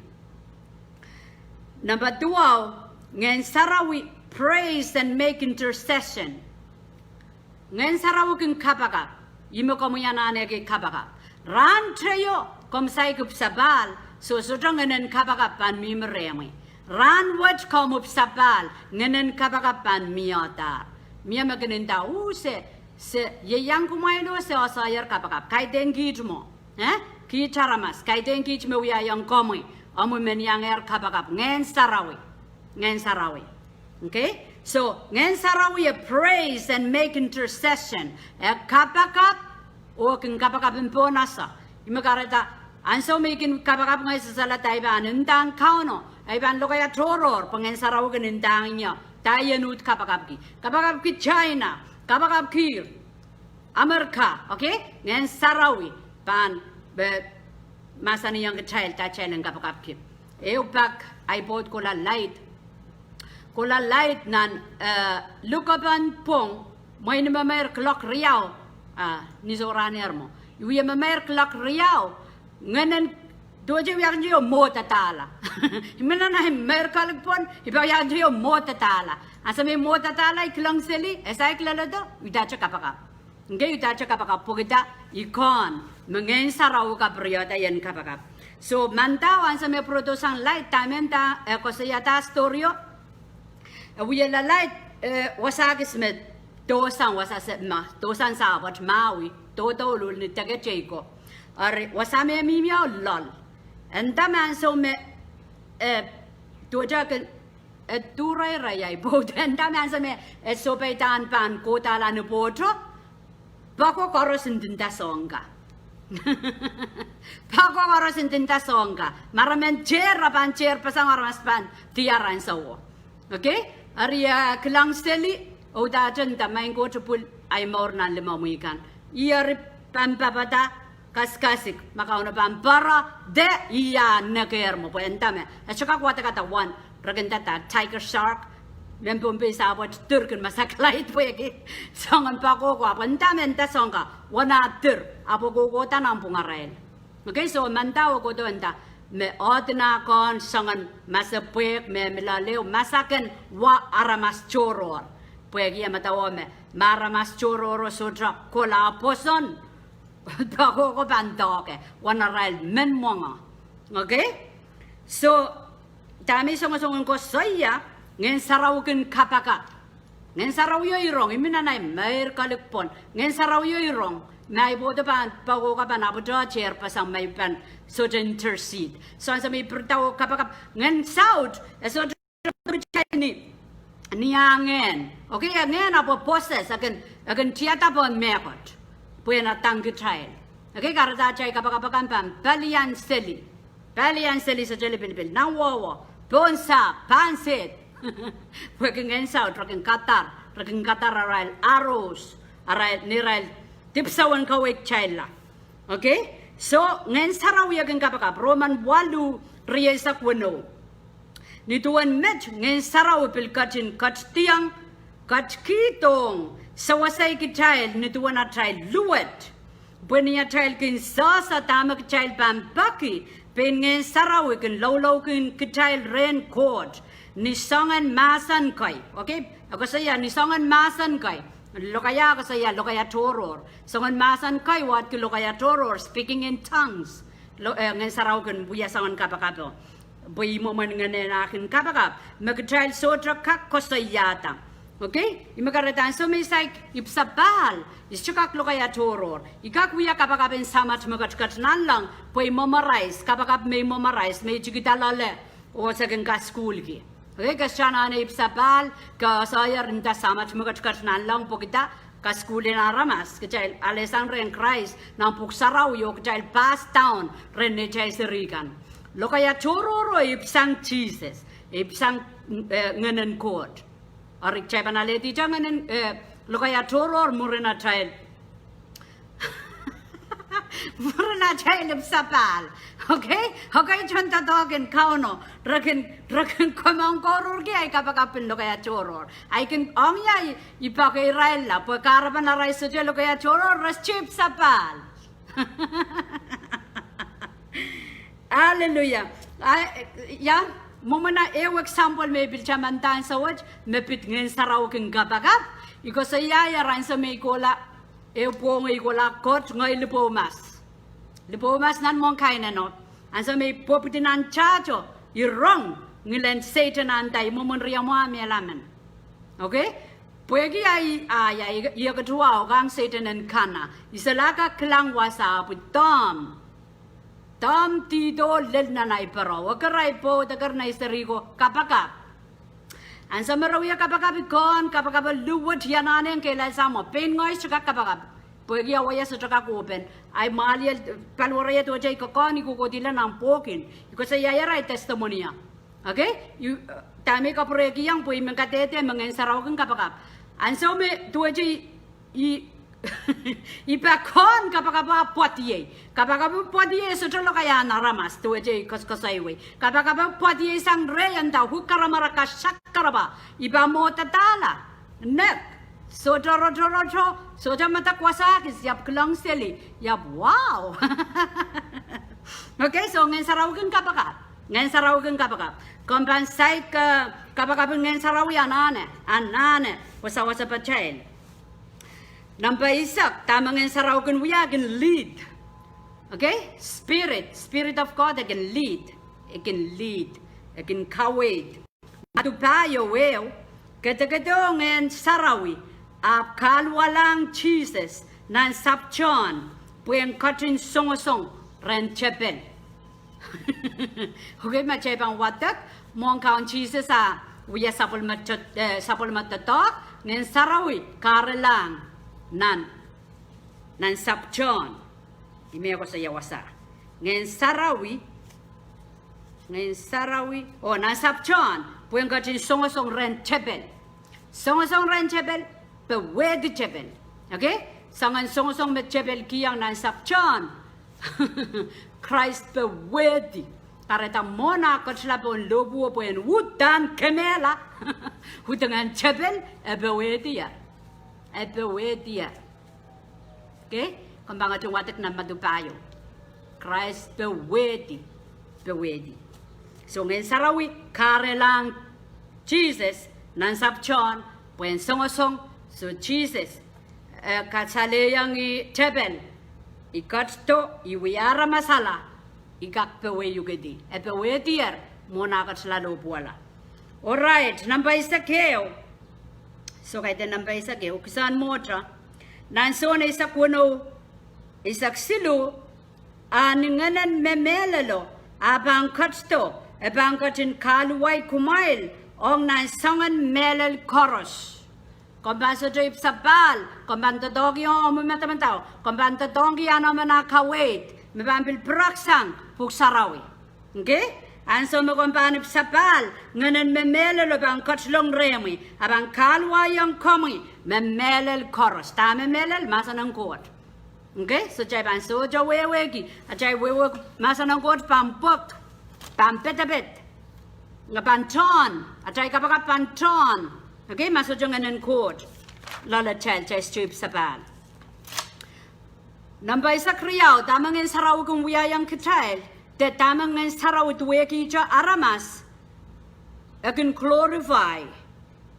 Namba duwau, Ngehn Sarawi prays and make intercession. Ngehn Sarawi kin kapakap, ih me komwi anahneki kapakap. Rahn teio, komw saik ipwsapahl, soh, sohte ngehnen kapakap pahn mihmi rehmwi. Rahn wet komw ipwsapahl, ngehnen kapakap pahn mihdahr. Mie me kin nda, oh, se, se ieiang kumwail oh se oasoier kapakap. Kaidehn kiht mwo. Eh? Kiht aramas. Kaidehn kiht me wiahiong komwi. Omw men iangehr kapakap. Ngehn Sarawi. Ngehn Sarawi. Okay? So, Ngehn Sarawi e prays and make intercession. E kapakap, oh kin kapakap en pohn ese. Ih me kahrehda, ansou me I kin kapakap ngehi sehse ladahi pahn ndahng Kauno, I pahn lokaia tohrohr, pwe Ngehn Sarawi kin ndahng ie, dah I en uhd kapakapki. Kapakapki China, kapakapki Amerika, okay? Ngehn Sarawi pahn, eh, mahsanihong kitail dah kitail en kapakapki. Ehu pak ahi pwoud kohla laid. Kohla laid nan, eh, lukepen pwong, mwein memeir kilok riau, ah, ni sohrahn ehr mwo. I wie memeir kilok riau, ngehnen duwehte wiahkin teio mwo dadahla. I men anahne memeir kalik pwon, I pahn wiahkin teio mwo dadahla. Ansou me I mwo dadahla, I kilang seli, e saik leledo, I udahte kapakap. Nge I udahte kapakap pwehki dah? I kin, me Ngehn Sarawi kapwuriada I en kapakap. So, manda ansou me pwurodo sang laid, dahme e nda, eh, koasoiada story o. E wie lalaid, eh, wasa kis me dohsang wasa se ma, dohsang sawaht Maui, dohdohlo ni deke teikan. Eri, wasa me mihmi o loal. E nda me ansou me, eh, duwehte kin, eh, duhraira ahi pwoud. E nda me ansou me, eh, sohpeidahn pahn kohdahla ni pwohto. Pako koaros ndinda soahng ka. Pako koaros ndinda soahng ka. Ma re men tehr, re pahn tehr, pwe sang aramas pahn diar ansouo. Okay? Eri, eh, kilang seli, oh udahte nda, Maing Koht, pwil ahi mour nan limomwi kan. Ih eri pahn papahda, kasikasik, ma Kauno pahn pere, de I a nekehr mwo, pwe e nda me, e sohte kak wadek dah wan, re kin nda dah tiger shark, mehn Pohnpei sapwet dir kin masak laid pwehki soangen pako ko, ahpw e nda me nda soahng ka, wana dir, ahpw e kohkohda nanpwungarail. Okay, so manda e kohdo e nda, me ohdinahkehn soangen masepwehk me mi loal ehu, masakin wa aramas tohrohr. Pwehki e medewe me, ma aramas tohrohr sohte kohla pwoson, pako ko pahn doke, wana arail men mwenge. Okay? So, dahme I songosong en koasoia, Ngehn Sarawi kin kapakap. Ngehn Sarawio irong, I men anahne meir kalik pwon. Ngehn Sarawio irong, me ahi pwohdo pahn, pako ko pahn apwtehn tehr pwe sang me I pahn sohte intercede. So, ansou me I pwurda oh kapakap, Ngehn Saut, e sohte ni, ni ah ngehn. Okay, e ngehn ahpw e possess, e kin, e kin tiada pohn mehkot. Pwe e nda tang kitail. Okay, kahrehda atail kapakap akan pahn palian seli. Palian seli sohte lipilipil. Nan wehwe, pohn sahpw, pahn sehd. Pwehki Ngehn Saut, re kin kadar, re kin kadar arail arrows, arail, ni arail dipwisou en kaweid kitailla. Okay? So, Ngehn Sarawi e kin kapakap, Roman waluh, rieisek weneu. Nin duwen met, Ngehn Sarawi pil ketin ketidiong, ketikihdohng, sewesei kitail, nin duwen atail luwet. Pwe ni atail kin sehse dahme kitail pahn peki, pein Ngehn Sarawi kin loulou kin kitail rehn Koht, ni soangen mahsen kei. Okay? E koasoia, ni soangen mahsen kei. Lokaia koasoia, lokaia tohrohr. Soangen mahsen kei, wahdo lokaia tohrohr, speaking in tongues. Lo, eh, Ngehn Sarawi kin wia soangen kapakap o. Pwe ih mwomwen ngehnen ah kin kapakap. Me kitail sohte kak koasoiada. Okay? Ih me kahrehda ansou me I saik ipwsapahl, I sohte kak lokaia tohrohr. I kak wia kapakap en Samat me ketiket nanleng, pwe I memorize, kapakap me I memorize, me I tikida loale, oh se kin kasukuhlki. Okay, ke sohte anahne ipwsapahl, ke oasoier nda Samat me ketiket nanleng pwehki dah, kasukuhl en aramas, kitail alehsang rehn Krais, nan Pwuhk Sarawi oh kitail pass down, rehn neitail seri kan. Lokaia tohrohr o ipwsang Sises, ipwsang, eh, Ngehnen Koht. Eri kitail pahn alehdi ngehnen, eh, lokaia tohrohr mwurin atail, mwurin atail ipwsapahl. Okay? Okay, tohndoadoahk en Kauno, re kin, re kin komourkihla kapakap en lokaia tohrohr. Ahi kin ong ia i, i poakehla irail la, pwe kahrepen arail sohte lokaia tohrohr, re sohte ipwsapahl. Hallelujah. A, ia, mwomwen ehu example me I pil tamanda ansou wet, me pid Ngehn Sarawi kin kapakap, I koasoia ia ansou me I kohla, ehu pwong I kohla Koht ngehi lipou mas. Lipou mas nan mwohn kainene. Ansou me I pwopwidi nan tahto, I rong ngilen Sehdan ah nda, I mwomwen riamwahu mehla men. Okay? Pwehki ahi, ah, ia, I, I eketiwa o kang Sehdan en kana. I solahr kak kilang wasa pwe dohmw. Dohmw dihdo lel nan ahi pere. Eker ahi pwoud, eker nei serihko, kapakap. Ansou me re wia kapakap, I kohn kapakap, luwet I anahne kehlail, Sahm, pein ngehi sohte kak kapakap. Pwehki ahi wia sohte kak open. Ahi mwahliel, paliwere duwehte I kokohn, I kohkohdihla nan pwohkin. I koasoia ia ahi testimony. Okay? I, eh, dahme I kapwurehiong pwe I men kadehde me Ngehn Sarawi kin kapakap. Ansou me duwehte I, I, I pahn kohn kapakap ah pwadiei. Kapakap pwadiei sohte lokaiahn aramas, duwehte I koasoakoasoaiwei. Kapakap pwadiei sang rehi, nda, hu karamara, kashak karaba. I pahn mwohdadahla. Nek. Sohte rotoroto, sohte medek wasa kis, I ahpw kilang seli. I ahpw, wow. Okay, so Ngehn Sarawi kin kapakap. Ngehn Sarawi kin kapakap. Komw pahn saik, eh, kapakap en Ngehn Sarawi anahne, anahne, wasawasa patail. Number eisek, dahme Ngehn Sarawi kin wia, kin lead. Okay? Spirit, Spirit of God, e kin lead. E kin lead. E kin kaweid. Madiu pahieu ehu, kedekedehiong Ngehn Sarawi, ahpw kahluwalahng Sises nan sahpw Sohn, pwehn ketin songosong rehn tepel. Okay, ma kitail pahn wadek, mwohn Kaun Sises ah wia sapwellime, eh, sapwellime doadoahk, Ngehn Sarawi kahrelahng nan, nan sahpw Sohn. I men koasoia wasa. Ngehn Sarawi, Ngehn Sarawi, oh, nan sahpw Sohn, pwehn ketin songosong rehn tepel. Songosong rehn tepel, powehdi tepel. Okay? Soangen songosong me tepel kihong nan sahpw Sohn, Krais powehdi. Kahrehda mwohn ah ketila pohn lohpwuo pwehn uhdahn kemehla, uhdahn tepel, e powehdi ia. E powehdi ia. Okay? Komw pahn ketin wadek nan Madiu pahieu. Krais powehdi, powehdi. So Ngehn Sarawi kahrelahng Sises nan sahpw Sohn pwehn songosong, so Sises, eh, kasalehiong tepel, I ketido, I wia aramasala, I kak powehukedi. E powehdier mwohn ah ketila lohpwuo la. Alright, number eisek ehu. So kaidehn number eisek ehu, kisehn mwohtail. Nan Sohn eisek weneu, eisek siluh, a ni Ngehnen me Mehlelo, a pahn ketido, e pahn ketin kahluwa kumwail ong nan soangen mehlel koaros. Komw pahn sohte ipwsapahl, komw pahn doadoahngki omw madamadau, komw pahn doadoahngki ahn emen ah kaweid, me pahn pil pireksang Pwuhk Sarawi. Okay? Ansou me komw pahn ipwsapahl, Ngehnen me Mehlelo pahn ketilong rehmwi, a pahn kahluwaiong komwi, me mehlel koaros. Dahme mehlel? Mahsen en Koht. Okay? So kitail pahn sohte wehwehki, atail wehwehki mahsen en Koht pahn pwek, pahn pedeped. Nge pahn tohn, atail kapakap pahn tohn. Okay? Ma sohte Ngehnen Koht loalatail, kitail sohte ipwsapahl. Number eisek riau, dahme Ngehn Sarawi kin wiahiong kitail, de dahme Ngehn Sarawi duwehkihte aramas, e kin glorify.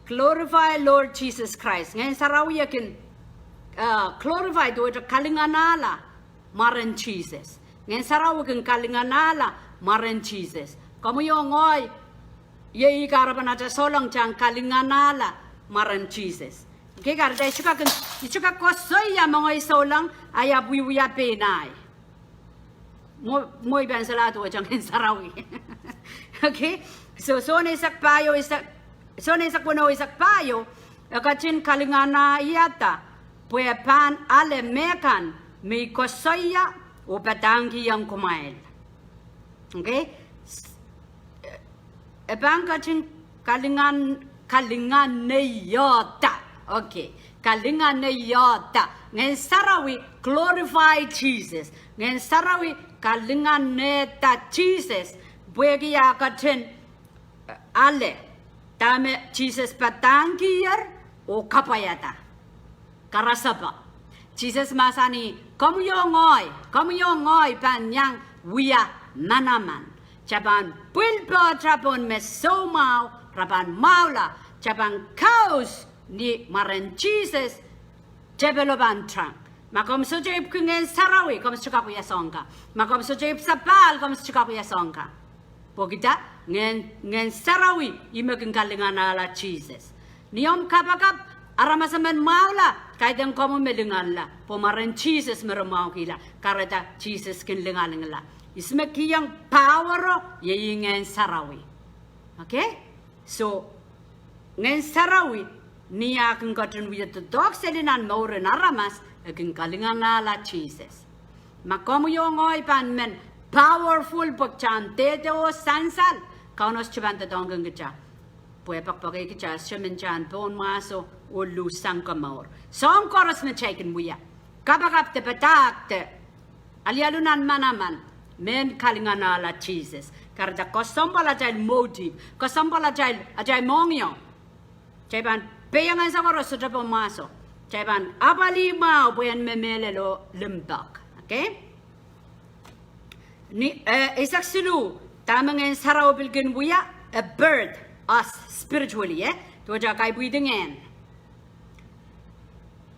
Glorify Lord Jesus Christ. Ngehn Sarawi e kin, eh, glorify, duwehte kalinganahla mwaren Sises. Ngehn Sarawi kin kalinganahla mwaren Sises. Komwi oh ngehi, iei kahrepen atail souleng, kitail en kalinganahla mwaren Sises. Okay, kahrehda I sohte kak, I sohte kak koasoia me ngehi souleng, ahi ahpw wiewia pein ahi. Mwo, mwo I pahn solahr duwehte Ngehn Sarawi. Okay? So, Sohn eisek pahieu, eisek, Sohn eisek weneu eisek pahieu, e ketin kalinganahda, pwe e pahn ale mehkan me I koasoia oh padahngkihong kumwail. Okay? E pahn ketin kalingan, kalinganehda. Okay. Kalinganehda. Ngehn Sarawi glorify Jesus. Ngehn Sarawi kalinganehda Jesus. Pwehki e ketin, eh, ale dahme Jesus padahngkier oh kapwaiada. Karasepe. Jesus mahsanih, komwi oh ngehi, komwi oh ngehi pahn iang wia manaman. Kitail pahn pwil pohtail pohn me soumwahu, re pahn mwahula, kitail pahn kaus ni mwaren Jesus, tepelo pahn tang. Ma komw sohte ipwki Ngehn Sarawi, komw sohte kak wia soang ka. Ma komw sohte ipwsapahl, komw sohte kak wia soang ka. Pwehki dah, Ngehn, Ngehn Sarawi ih me kin kalinganahla Jesus. Ni omw kapakap, aramas emen mwahula, kaidehn komwi me linganla, pwe mwaren Jesus me re mwahukihla, kahrehda Jesus kin lingalingla. Ihs me kihong power o, iei Ngehn Sarawi. Okay? So, Ngehn Sarawi, ni eh kin ketin wia doadoahk seli nan mouren aramas, e kin kalinganahla Jesus. Ma komwi oh ngehi pahn men powerful pwe kitail en dehde oh sansal, Kauno sohte pahn doadoahngkin kitail. Pwe e poakpoake kitail, sohte men kitail en pohnmwahso oh luhssang komour. Soahng koaros me kitail kin wia, kapakap de padahk de alialu nan manaman, men kalinganahla Jesus. Kahrehda kesempwal atail motive, kesempwal atail, atail mohngiong. Kitail pahn peiong ansou koaros sohte pohnmwahso. Kitail pahn apwalih mwahu pwe en me mehlel oh limpoak. Okay? Ni, eh, eisek siluh, dahme Ngehn Sarawi pil kin wia, e birth us spiritually, eh? Duwehte kaipwidi ngehn.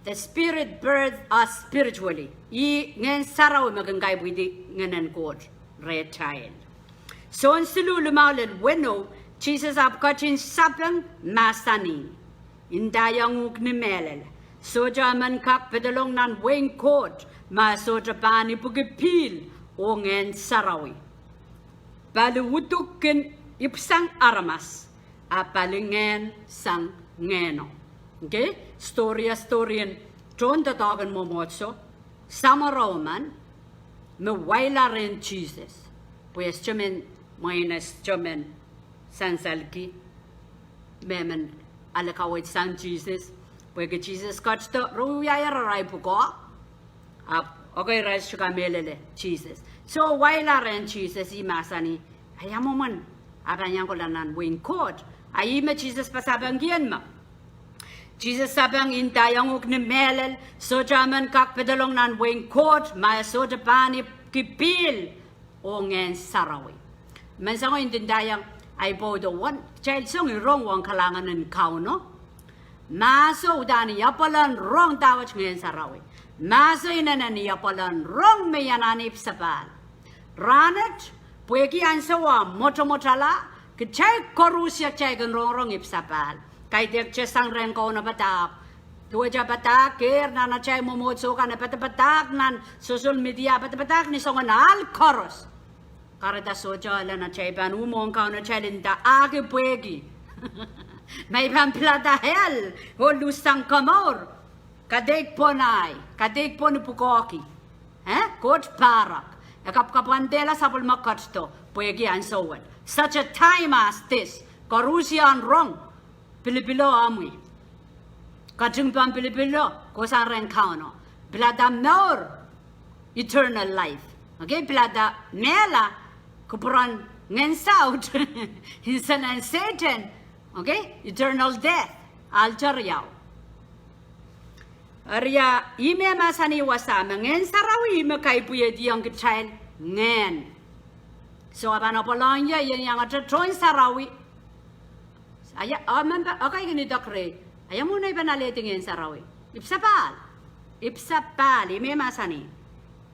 The Spirit birth us spiritually. Ih Ngehn Sarawi me kin kaipwidi Ngehnen Koht rehtail. Sohn siluh limau lel weneu, Jesus ahpw ketin sapeng mahsanih, I ndaiong uhk ni mehlel, sohte emen kak pedolong nan wehin Koht ma e sohte pahn ipwiki pihl oh Ngehn Sarawi. Pali uduk kin ipwsang aramas, a pali ngehn sang Ngehno. Okay? Story, a story en tohn doadoahk en mwomwohdiso, samworo emen me waila rehn Jesus. Pwe e sohte men, mwein e sohte men sansalki me men ale kaweid sang Jesus. Pwehki Jesus ketido, re wiahier arail pwukoa. Ahpw, okay, irail sohte kamehlele Jesus. So, waila rehn Jesus, ih mahsanih, a ia mwomwen, a pahn iang kohla nan wehin Koht. A ih me Jesus pahn sapengkihong me. Jesus sapeng, I ndaiong uhk ni mehlel, sohte emen kak pedolong nan wehin Koht ma e sohte pahn ipwiki pihl oh Ngehn Sarawi. Menseng o I ndaiong, ahi pwoudo wen, kitail song rong ong kalahngan en Kauno. Mahso uhdahn I apwal en rong dahwet Ngehn Sarawi. Mahso inenen I apwal en rong me I anahne ipwsapahl. Rahnwet, pwehki ansou ah mwotomwotala, kitail koaros kitail kin rongorong ipwsapahl. Kaidehk kitail sang rehn Kauno padahk. Duwehte padahk kehr nan atail mwomwohdiso kan, padapadahk nan social media, padapadahk ni soangen ahl koaros. Kahrehda sohte ale nan atail pahn uhmwohng Kauno, kitail nda ahki pwehki ma I pahn pilada hell oh luhssang komour. Kadeik pwon ahi, kadeik pwon I pwukoahki. Eh? Koht pahrek. E kapwkapwandehla sapwellime ketido, pwehki ansou wet. Such a time as this. Koaros en rong pilipilo omwi. Ketin pahn pilipilo, kohsang rehn Kauno. Pilada mour, eternal life. Okay, pilada mehla, kupwuren ngehn saut, insen en Sehdan. Okay, eternal death, alter iau. Eri ih me mahsanih wasa me Ngehn Sarawi ih me kaipwihdiong kitail ngehn. So, a pahn apwalih ie, ien iangete tohn sarawi. A ia, a member, okay, kin idek reh. A ia mwomwen I pahn alehdi Ngehn Sarawi? Ipwsapahl. Ipwsapahl, ih me mahsanih.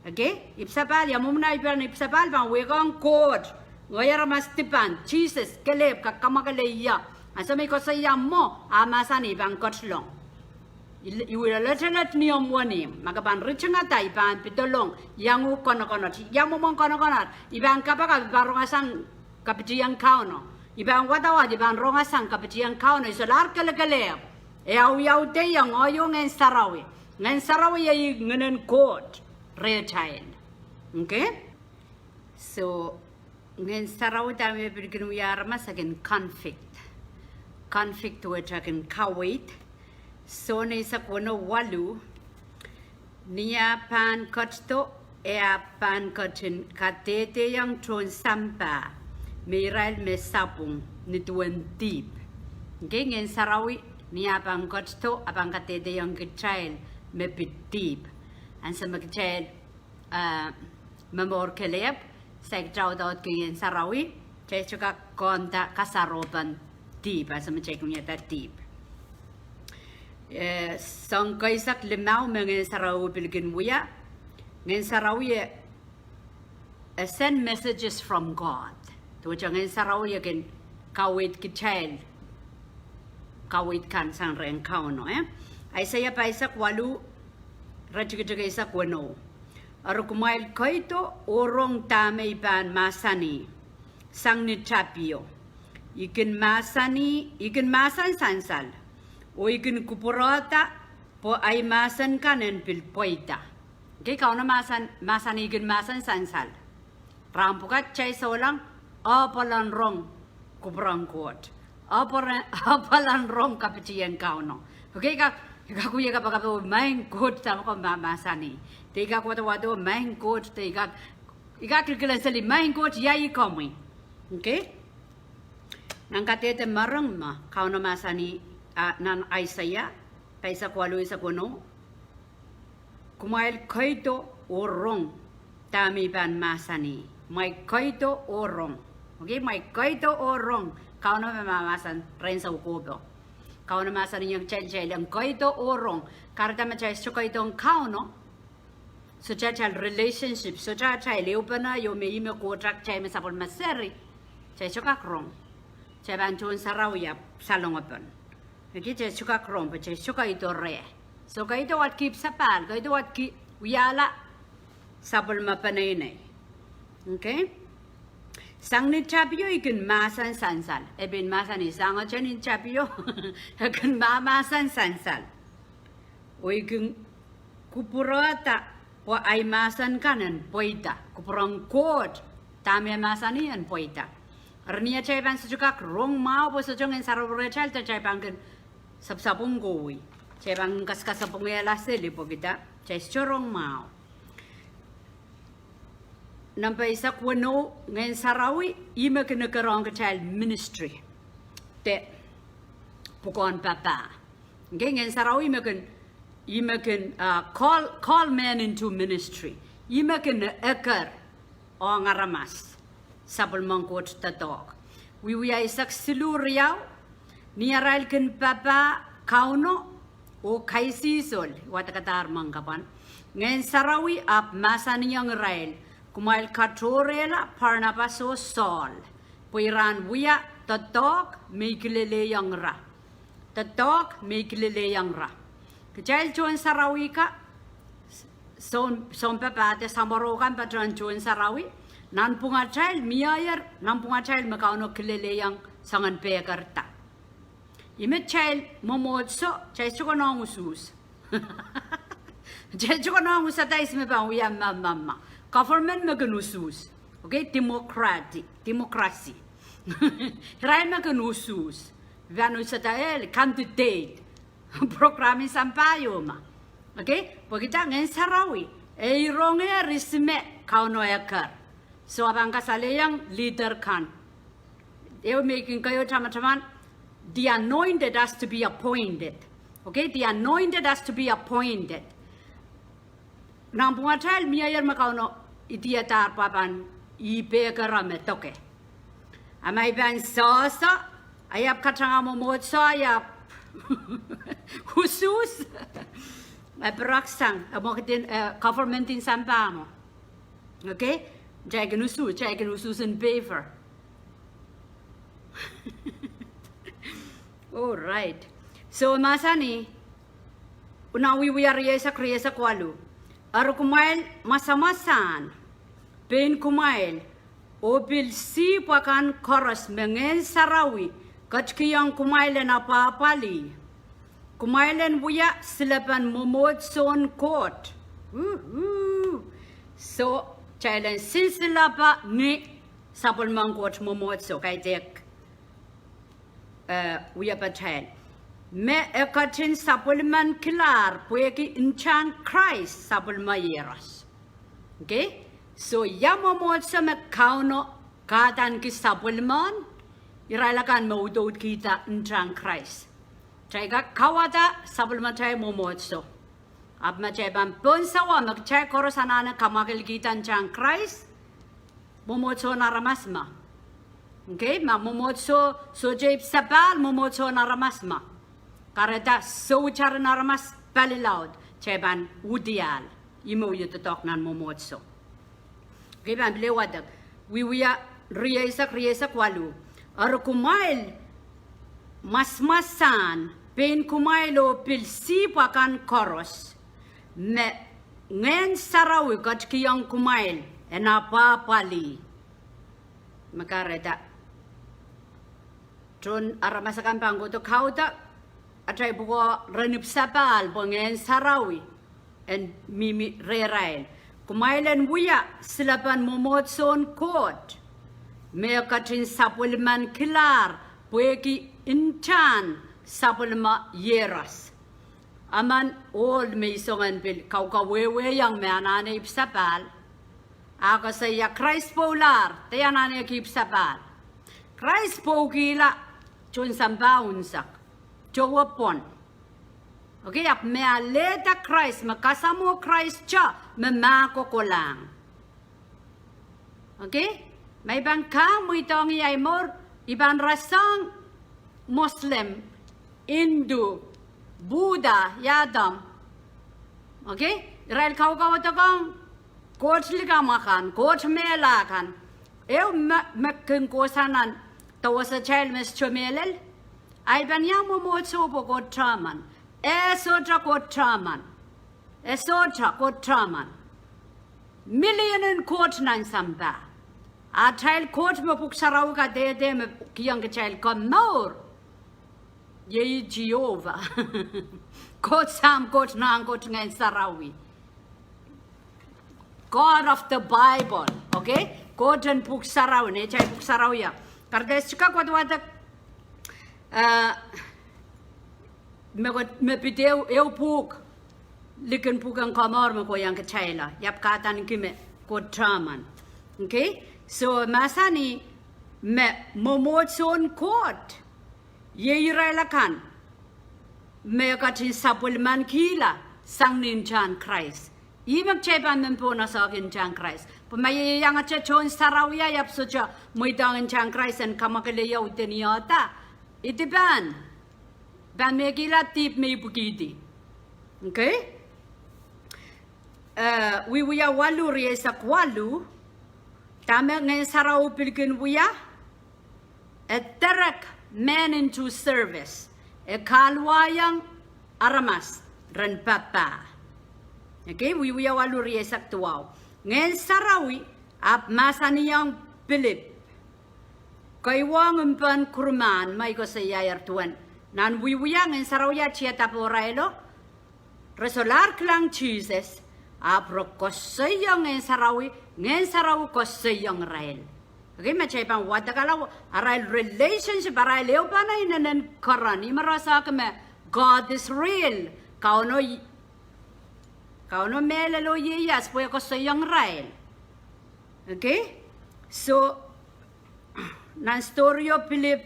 Okay? Ipwsapahl, ia mwomwen I pahn ipwsapahl, pahn wehkohng Koht. Ngehi aramas dipan, Jesus, kelehpw, kak kamwakele ie. Ansou me I koasoia mwo, a mahsanih I pahn ketilong. I, I wie letelet ni omw wenihmw, ma ke pahn ritingada I pahn pedolong, iang uhk konokonot, ia mwomwen konokonot, I pahn kapakap, I pahn rongasang kapitihen Kauno. I pahn wadawad, I pahn rongasang kapitihen Kauno, I solahr kelekelehpw. E audaudeiong, oh iei Ngehn Sarawi. Ngehn Sarawi iei Ngehnen Koht rehtail. Okay? So, Ngehn Sarawi dahme pil kin wia aramas, e kin convict. Convict wet e kin kaweid. Sohn eisek weneu waluh. Ni ah pahn ketido, e ah pahn ketin kadehdehiong tohn sampah me irail me sapwung ni duwen dihp. Ngehn Sarawi, ni ah pahn ketido, e pahn kadehdehiong kitail me pid dihp. Ansou me kitail ah, momour kelehpw, saikinte audaudki Ngehn Sarawi, kitail sohte kak konda kasarohpen dihp, ansou me kitail kin wiahda dihp. Eh, soahng keisek limau me Ngehn Sarawi pil kin wia, Ngehn Sarawi e, e send messages from God. Duwehte Ngehn Sarawi e kin kaweid kitail, kaweid kan sang rehn Kauno, eh? Aiseia pahisek waluh, iretikitik eisek weneu. Eri kumwail keido oh rong dahme I pahn mahsanih, sang ni tapio. I kin mahsanih, I kin mahsen sansal, oh I kin kupwurehda, pwe ahi mahsen kan en pil pweida. Kei Kauno mahsan, mahsanih I kin mahsen sansal. Rahn pwukat kitail souleng, apwal en rong kupwuren Koht. Apwal en, apwal en rong kapitien Kauno. Okay, I kak, I kak wia kapakap oh Maing Koht, dahme komw mahsanih. De I kak wadawad oh Maing Koht, de I kak, I kak kilkilen seli Maing Koht, ia ih komwi. Okay? Nan kadehde mering me Kauno mahsanih, ah, nan Aiseia, pahisek waluh eisek weneu. Kumwail keido oh rong dahme I pahn mahsanih. Kumwail keido oh rong. Okay, kumwail keido oh rong. Kauno me mahmahsen rehn soukohpo. Kauno mahsanihong kitail, kitail en keido oh rong. Kahrehda ma kitail sohte keidohng Kauno, sohte atail relationship, sohte atail ehupene, io me ih me kohda kitail me sapwellime seri, kitail sohte kak rong. Kitail pahn tohn sarawi ahpw salongapen. Okay, kitail sohte kak rong pwe kitail sohte keido reh. So keido wet kihpw sapahl, keido wet ki wiahla sapwellime peneinei. Okay? Sang ni tapio I kin mahsen sansal. E pein mahsanih sang ete ni tapio. E kin mahmahsen sansal. Oh I kin kupwurehda pwe ahi mahsen kan en pweida. Kupwuren Koht, dahme e mahsanih en pweida. Eri ni atail pahn sohte kak rong mwahu pwe sohte Ngehn Sarawi rehtail, de kitail pahn kin sapsapwungkohwei. Kitail pahn kin kaskasapwungehla seli pwehki dah, kitail sohte rong mwahu. Nempe eisek weneu, Ngehn Sarawi ih me kin ekerohng kitail ministry. De pwukoahn papah. Okay, Ngehn Sarawi ih me kin, ih me kin, ah, call, call men into ministry. Ih me kin eker ong aramas sapwellimen Koht doadoahk. Wiewia eisek siluh riau, ni arail kin papah Kauno oh kaisihsol, wadekadahr mengkapwan, Ngehn Sarawi ahpw mahsanihong irail, kumwail katohrehla Parnabas oh Sohl, pwe ira en wia doadoahk me I kilelehiong ira. Doadoahk me I kilelehiong ira. Kitail tohn sarawi ka, soun, sounpapah de samworo kan patohwan tohn sarawi, nanpwungatail mieier, nanpwungatail me Kauno kilelehiong soangen pehkerda. Ih me kitail mwomwohdiso, kitail sohte konehng usuhs. Kitail sohte konehng usuhs, ata ihs me pahn wia ma, ma, ma. Government me kin usuhs. Okay, democratic, democracy. Irail me kin usuhs. Pahn usuhs ata el candidate. Program en sampah ieu ma. Okay, pwehki dah Ngehn Sarawi. E irongehr ihs me Kauno eker. So e pahn kasalehiong leader kan. Ehu me I kin keieu tamataman, the anointed has to be appointed. Okay, the anointed has to be appointed. Nanpwungatail mieier me Kauno idihadahr pwe pahn ih pehkera me doke. A ma I pahn sehse, I ahpw katanga mwomwohdiso, I ahpw usuhs. E pwureksang, e mwekid en, eh, government en sampah mwo. Okay? Kitail kin usuhs, kitail kin usuhs in paper. All right. So mahsanih, nan Wiewia rieisek, rieisek waluh. Eri kumwail mwasamwasahn pein kumwail, oh pil sihpw akan koaros me Ngehn Sarawi ketikihong kumwail en apwahpwalih. Kumwail en wia silepen mwomwohdiso en Koht. Woohoo. So, kitail en sinsile pahn ni sapwellimen Koht mwomwohdiso, kaidehk, eh, wia patail. Me e ketin sapwellimankilahr pwehki ntahn Krais sapwellime iehros. Okay? So, ia mwomwohdiso me Kauno kahdaneki sapwellimen? Irail akan me udoudkihda ntahn Krais. Kitail kak kauwada sapwellimatail mwomwohdiso. Ahpw ma kitail pahn pohn sawa me kitail koaros anahne kamwakelkihda ntahn Krais, mwomwohdiso en aramas me. Okay, ma mwomwohdiso sohte ipwsapahl, mwomwohdiso en aramas me. Kahrehda soutaren aramas pali laud, kitail pahn udiahl. Ih me wia doadoahk nan mwomwohdiso. Okay, pahn pil wadek. Wiewia rieisek, rieisek waluh. Eri kumwail mwasamwasahn pein kumwail oh pil sihpw akan koaros me Ngehn Sarawi ketikihong kumwail en apwahpwalih. Me kahrehda tohn aramas akan pahn kohdo kaudok atail pwukoa ren ipwsapahl pwe Ngehn Sarawi en mihmi rehrail. Kumwail en wia silepen mwomwohdiso en Koht me e ketin sapwellimankilahr pwehki ntahn sapwellime iehros. Emen ohl me I song en pil kaukawehwehiong me anahne ipwsapahl, a koasoia Krais pwoulahr, de anahne ipwsapahl. Krais pwoukihla tohn sampah unsek, towe pwon. Okay, ahpw me alehda Krais, me kasamwo Krais te me mahkokolahng. Okay? Ma I pahn kahng mweidohng ahi mour, I pahn rasehng Muslim, Hindu, Buddha, iaduwen. Okay? Irail kaukawadakohng koht likamw akan, koht mehla kan. Ehu me, me kin kohsang nan dewesatail me sohte mehlel, ahi pahn iang mwomwohdiso pwe koht tehmen. E sohte koht tehmen. E sohte koht tehmen. Milionen koht nan sampah. Atail Koht me Pwuhk Sarawi kadehde me kihong kitail komour, iei Jehova. Koht Sahm, Koht Nahn, Koht Ngehn Sarawi. God of the Bible, okay? Koht en Pwuhk Sarawi, neitail Pwuhk Sarawi. Kahrehda I sohte kak wadwadek, eh, me koht, me pid ehu, ehu pwuhk likin pwuken komour me kohiong kitailla, I ahpw kahdaneki me koht tehmen. Okay? So, mahsanih me mwomwohdiso en Koht iei irail akan me e ketin sapwellimankihla sang ni ntahn Krais. Ih me kitail pahn men pohn asohki ntahn Krais. Pwe ma ieiangete tohn sarawi, I ahpw sohte mweidohng ntahn Krais en kamwakele ie oh deniehda, I di pahn, pahn mehkihla dihp me I pwukihdi. Okay? Eh, Wiewia waluh, rieisek waluh, dahme Ngehn Sarawi pil kin wia? E direct men into service. E kahluwahiong aramas ren papah. Okay, Wiewia waluh, rieisek duwau. Ngehn Sarawi ahpw mahsanihong Pilip, keiwehng mpehn kurumahn me I koasoiaier duwen. Nan Wiewia, Ngehn Sarawi a tiada pohrailo. Re solahr kilang Sises, ahpw re koasoiong Ngehn Sarawi, Ngehn Sarawi koasoiong irail. Okay, ma kitail pahn wadekala arail relationship, arail ehupene inenen keren, ih me rasehki me God is real. Kauno, Kauno mehlel oh ieias pwe e koasoiong irail. Okay? So, nan story o Pilip,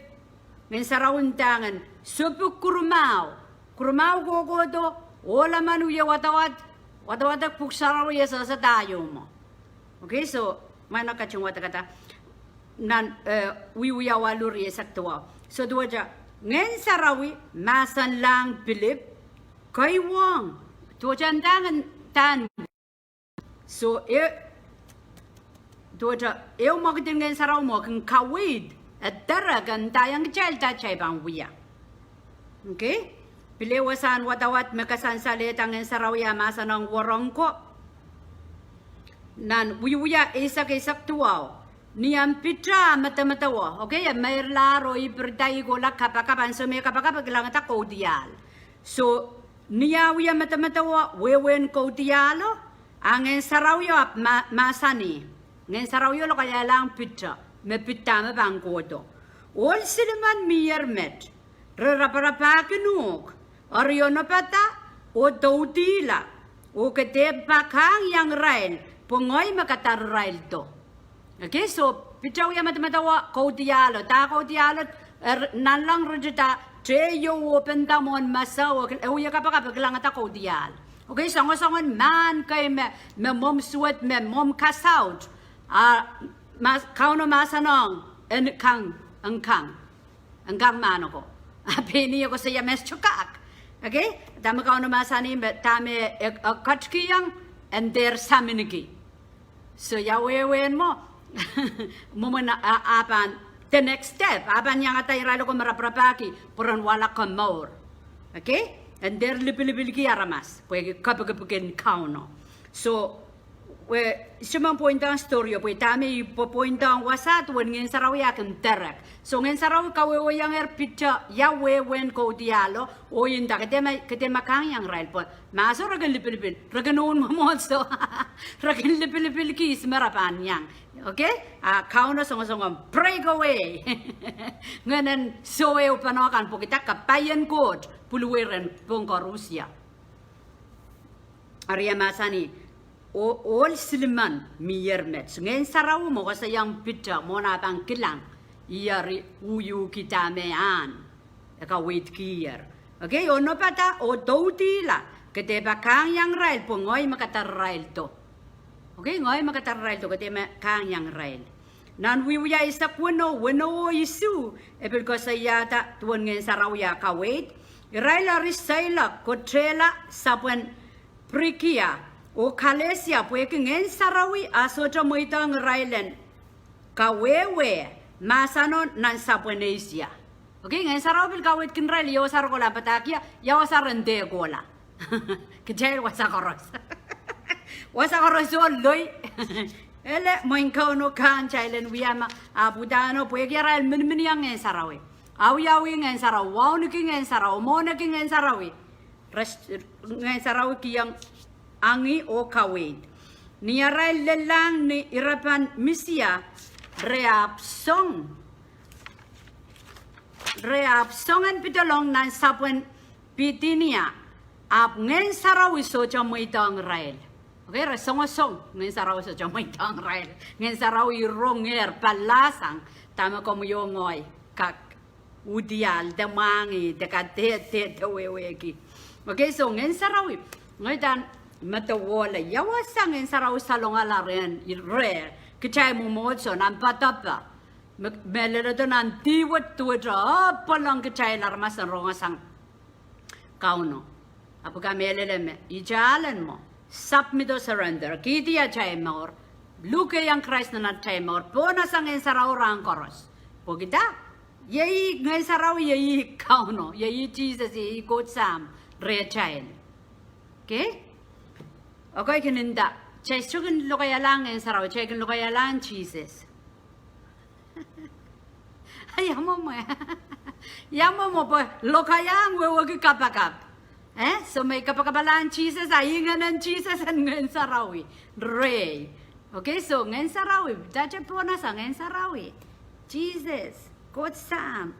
Ngehn Sarawi ndahng en sopwuk kurumwahu. Kurumwahu kohkohdo, ohl emen wie wadawad, wadawadek Pwuhk Sarawi e sehse da ieu mwo. Okay, so, ma I kak wadekada nan, eh, Wiewia waluh, rieisek duwau. So, duwehte Ngehn Sarawi mahsanlahng Pilip, keiwehng, duwehte ndahng en, ndahng So, e, duwehte, ehu mwekidin Ngehn Sarawi mwo kin kaweid, e direct en ndaiong kitail dahme kitail pahn wia. Okay? Pil ehu wasahn wadawad me kasansalehda Ngehn Sarawi a mahsanihong wereng ko. Nan Wiewia eisek, eisek duwau. Ni ahmw Piter medemedewe. Okay, e meirlahr oh I pirida, I kohla kapakap, ansou me e kapakap e kilangada kaudiahl. So, ni ah wie medemedewe wehwehn kaudiahlo, a Ngehn Sarawio ahpw ma-, mahsanih. Ngehn Sarawio lokaiahlahng Piter. me pid dahme pahn kohdo. Ohl silimen mihier met, re raparapahkin uhk, eri onopada oh doudihla, oh ke dehpa kahng iang irail, pwe ngehi me kadar irail do. Okay, so Piter wia medemedewe kaudiahldo, dah kaudiahldo, eh, nanleng ritida, teieu oh penda mwohn mese, oh, eh, wia kapakap, kilangada kaudiahl. Okay, songosongen mahn kei me, me mwomw suwed, me mwomw kasaut. Ah, mas-, Kauno mahsanihong, en kang, en kang, en kang mahn oko. Ah, pein ih e koasoia me sohte kak. Okay? Dahme Kauno mahsanih me, dahme e, e ketikihong, en dehr saminiki. So ia wehwehn mwo, mwomwen a, a pahn, the next step, a pahn iangada irail oko me raparapahki, pwe ren wahla komour. Okay? En dehr lipilipilki aramas, pwehki kepikipik en Kauno. So, we, I sohte men poindohng story o, pwe dahme I popoindohng wasa duwen Ngehn Sarawi a kin direct. So Ngehn Sarawi kawehwehiong Piter ia wehwehn kaudiahldo, oh inda ke dehr me, ke dehr me kahng iang irail pwe mahso re kin lipilipil, re kin un mwomwohdiso, re kin lipilipilki ihs me re pahn iang. Okay? Ah, Kauno songosong en break away. Ngehnen soh ehu pahn kan pwehki dah kapai en Koht pwulwei rehn pohn koaros ia. Eri e mahsanih, oh, ohl silimen mihier met. So Ngehn Sarawi me koasoiong Piter mwohn a pahn kilang, ih eri uhki dahme ahn, e kaweidkier. Okay, onopada oh doudihla, ke dehpa kahng iang irail pwe ngehi me kadar irail do. Okay, ngehi me kadar irail do, ke dehr me kahng iang irail. Nan Wiewia eisek weneu, weneu oh isuh, e pil koasoiahda duwen Ngehn Sarawi a kaweid. Irail eri seiloak, kotehla sapwen Prigia oh Kalesia, pwehki Ngehn Sarawi a sohte mweidohng irail en kawehwe mahsano nan sapwen Eisia. Okay, Ngehn Sarawi pil kaweidkin irail, ia wasa re kohla padahkier, ia wasa re dehr kohla. Kitail wasa koaros. Wasa koaros oh loi. Ele, mwein Kauno kahn kitail en wia ma, ahpw udahno pwehki arail miniminiong Ngehn Sarawi. Awiawih Ngehn Sarawi, wauneki Ngehn Sarawi, mwohneki Ngehn Sarawi. Res-, Ngehn Sarawi kihong angin oh kaweid. Ni arail lellahng ni irepen Misia, re ahpw song, re ahpw song en pedolong nan sapwen Bitinia, ahpw Ngehn Sarawi sohte mweidohng irail. Okay, re songosong, Ngehn Sarawi sohte mweidohng irail. Ngehn Sarawi rongehr pahlasang, dahme komwi oh ngehi kak udiahl de mwahngih de kadehde de wehwehki. Okay, so Ngehn Sarawi, ngehi uhdahn medewe ia wasa Ngehn Sarawi salongala rehn, reh kitail mwomwohdiso nan poadoapo. Me, mehleldo nan dih wet duwehte, oh, pwolong kitail aramas en rongosang Kauno. Ahpw kamehlele me, ihte alen mwo, submit oh surrender, kihdi atail mour, lukehiong Krais nan atail mour, pohnasang Ngehn Sarawi rahn koaros. Pwehki dah, iei Ngehn Sarawi, iei Kauno, iei Sises, iei Koht Sahm, rehtail. Okay? Okay, kin nda, kitail sohte kin lokaiahla Ngehn Sarawi, kitail kin lokaiahla Sises. Ia mwomwe. Ia mwomwe pwe lokaiahn wehwehki kapakap. Eh, so me I kapakapalahng Sises, a I ngehnen Sises en Ngehn Sarawi. Rei. Okay, so Ngehn Sarawi, dahte pohnasang Ngehn Sarawi. Sises, Koht Sahm.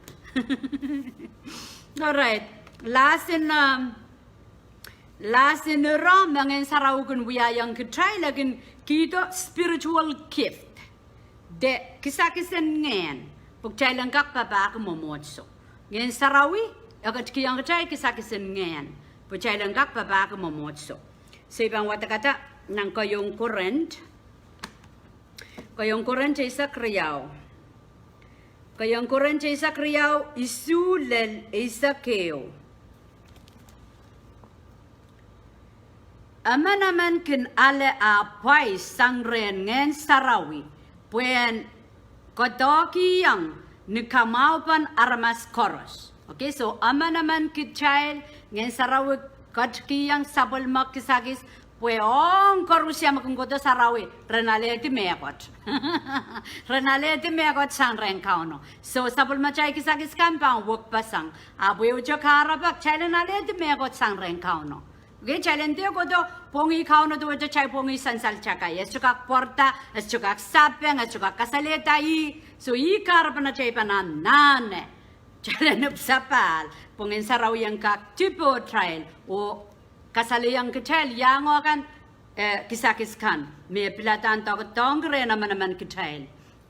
All right. Last in, um, Last in iro me Ngehn Sarawi kin wiahiong kitail, e kin kihdo spiritual gift. De kisakis en ngehn, pwe kitail en kak papahki mwomwohdiso. Ngehn Sarawi, e ketikihong kitail kisakis en ngehn, pwe kitail en kak papahki mwomwohdiso. So I pahn wadekada nan keieun Korint. Keieun Korint eisek riau. Keieun Korint eisek riau, isuh lel eisek ehu. Emenemen kin ale ah pwais sang rehn Ngehn Sarawi, pwe en koadoahkihong ni kamwahupen aramas koaros. Okay, so emenemen kitail, Ngehn Sarawi ketikihong sapwellime kisakis, pwe ong koaros me kin kohdo sarawi, ren alehdi mehkot. Ren alehdi mehkot sang rehn Kauno. So sapwellimatail kisakis kan pahn wekpeseng. Ahpw ehute kahrepe, kitail en alehdi mehkot sang rehn Kauno. Kitail en dehr kohdo pwongih Kauno duwehte kitail pwongih sansal takai. E sohte kak pwarada, e sohte kak sapeng, e sohte kak kasalehda ih. So ih kahrepen atail pahn anahne. Kitail en ipwsapahl pwe Ngehn Sarawi en kak dipohtail oh kasalehiong kitail iangahki, eh, kisakis kan me pilada en doadoahngki rehn emenemen kitail.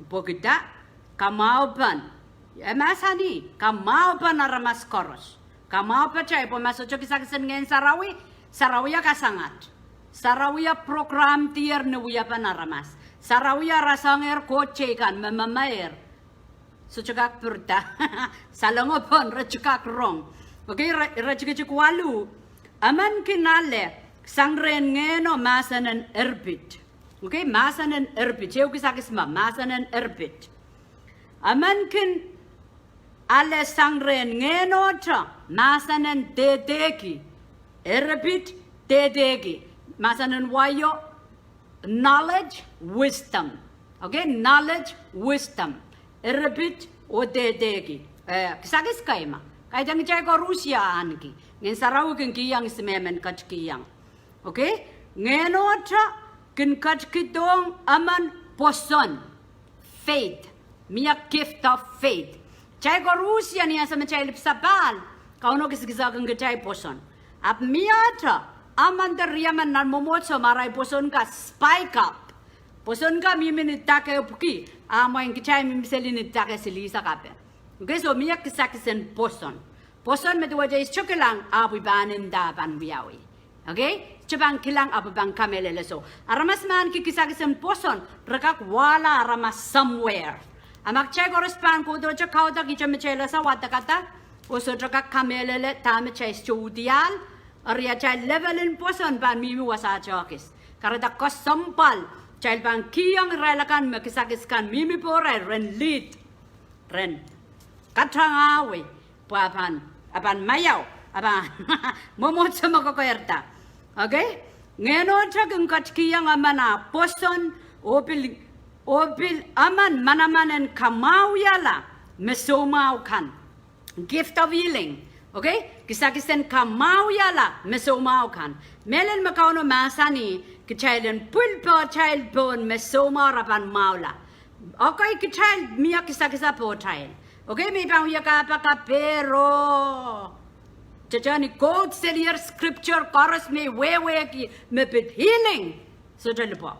Pwehki dah? Kamwahupen. E mahsanih, kamwahupen aramas koaros. Kamwahupatail, pwe ma sohte kisakis en Ngehn Sarawi, sarawio kasangat. Sarawio program dier ni wiepen aramas. Sarawio rasongehr koht teikan me memeir. Sohte kak pirida. Salengopon, re sohte kak rong. Okay, ire, ire tikitik waluh. Emen kin ale sang rehn Ngehno mahsen en erpit. Okay, mahsen en erpit. Ehu kisakis me, mahsen en erpit. Emen kin ale sang rehn Ngehnohte mahsen en dehdehki. Erpit, dehdehki. Mahsen en waio, knowledge, wisdom. Okay, knowledge, wisdom. Erpit oh dehdehki. Eh, kisakis kei me kaidehn kitail koaros ahneki. Ngehn Sarawi kin kihong ihs me men ketikihong. Okay? Ngehnohte kin ketikihdohng emen pwoson. Faith. Mie gift of faith. Kitail koaros, ni ansou me kitail ipwsapahl, Kauno kisakiskihong kitail pwoson. Ahpw miehte emen de riemen nan mwomwohdiso me arail pwoson kan spike up. Pwoson kan mihmi ni dake pwuki, a mwein kitail mihmi seli ni dake silihsek ape. Okay, so mie kisakis en pwoson. Pwoson me duwehte I sohte kilang ahpw I pahn nda pahn wiawi. Okay? I sohte pahn kilang ahpw I pahn kamehlele. So aramas me ahneki kisakis en pwoson, re kak wahla aramas somewhere. A ma kitail koaros pahn kohdohte kaudok ihte me kitail ese wadekada, oh sohte kak kamehlele dahme kitail sohte udiahl, eri atail level en pwoson pahn mihmi wasa tohkis. Kahrehda kesempwal, kitail pahn kihong irail akan me kisakis kan mihmi pohrail, ren lead, ren katangahwei, pwe a pahn, a pahn maiau, a pahn mwomwohdiso me kokoirda. Okay? Ngehnohte kin ketikihong emen ah pwoson, oh pil, oh pil emen manaman en kamwahwihala me soumwahu kan. Gift of healing. Okay? Kisakis en kamwahwihala me soumwahu kan. Mehlel me Kauno mahsanih, kitail en pwil pohtail pohn me soumwahu re pahn mwahula. Okay, kitail mie kisakis ah pohtail. Okay, me I pahn wia kapakap pero. Kitail en quote selier scripture koaros me wehwehki me pid healing. Sohte lipwak.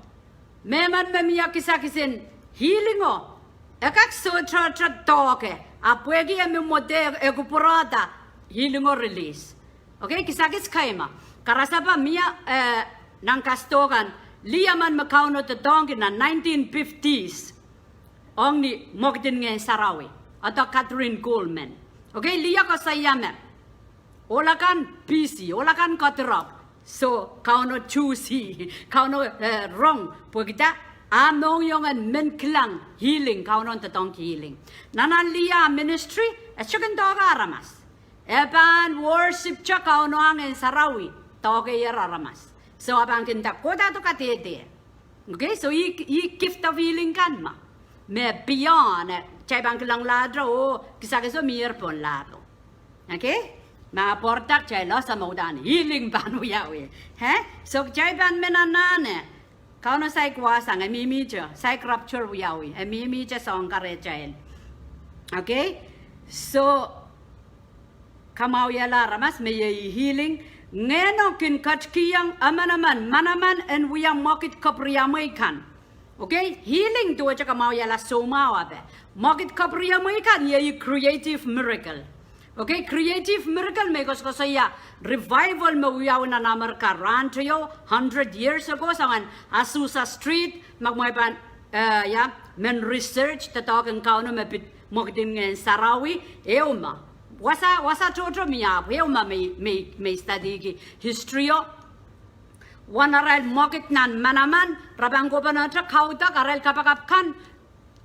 Mehmen me mie kisakis en healing o, e kak sohte, sohte doahke. A pwehki e mih mwo de e kupwurada, healing o release. Okay, kisakis kei me. Karasepe mie, eh, nan kasdo kan, lih emen me Kauno doadoahngki nan nineteen fifties. Ong ni mwekid en Ngehn Sarawi. Ede Kathryn Kuhlman. Okay, lih koasoia me ohl akan busy, ohl akan kedirepw. So, Kauno choose, Kauno, eh, rong, pwehki dah, a mohngiong en men kilang healing, Kauno doadoahngki healing. Nan ah lih ah ministry, e sohte kin doahke aramas. E pahn worshipte Kauno ah Ngehn Sarawi, doahkeier aramas. So, a pahn kin dah, kohdo kadehde. Okay, so ih, ih gift of healing kan me. Me beyond, eh, kitail pahn kilang lahte, oh, kisakis o mier pohn lahpo. Okay? Ma pwarada kitail ese me uhdahn healing pahn wiawi. Eh? So kitail pahn men anahne. Kauno saik wahsang, e mihmihte, saik rapture wiawi, e mihmihte soahng kahrehtail. Okay? So, kamwahwihala aramas me iei healing. Ngehno kin ketikihong emenemen manaman en wia mwekid kapwuriamwei kan. Okay, healing duwehte kamwahwihala soumwahu ape. Mwekid kapwuriamwei kan iei creative miracle. Okay, creative miracle me koasokoasoia revival me wiawi nan Amerika rahn teio, hundred years ago, soangen Azusa Street, ma kumwail pahn, eh, ia, men research doadoahk en Kauno me pid mwekid en Ngehn Sarawi, ehu me. Wasa, wasa tohto mie ahpw, ehu me, me, me, me I studyki history o. Wen arail mwekid nan manaman, re pahn kohpene te kaudok, arail kapakap kan,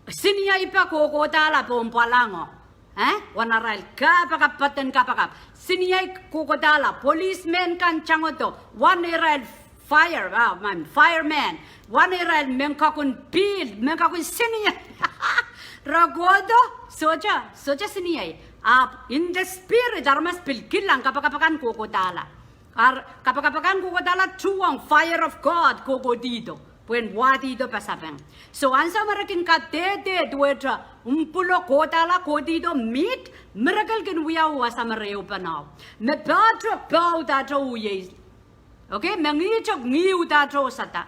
seniei pahn kohkohdahla pohn pwalango. Eh? Wen arail kapakap, peden kapakap. Seniei kohkohdahla, policemen kan tangodo, wen irail fire, ah, man, fireman, wen irail men kakun pihl, men kakun seniei. Re kohdo, sohte, sohte seniei. Ahpw, in the spirit, aramas pil kilang kapakap kan kohkohdahla. Ar kapakap akan kohkohdahla tuhwong, fire of God kohkohdido. Pwehn wahdido pasapeng. So ansou me re kin kadehde duwehte mpwulo kohdahla kohdido, meet, miracle kin wia oh wasa me re ehupene. Me pahtou, paudahte oh iei. Okay, me ngihte, ngiudahte oh sada.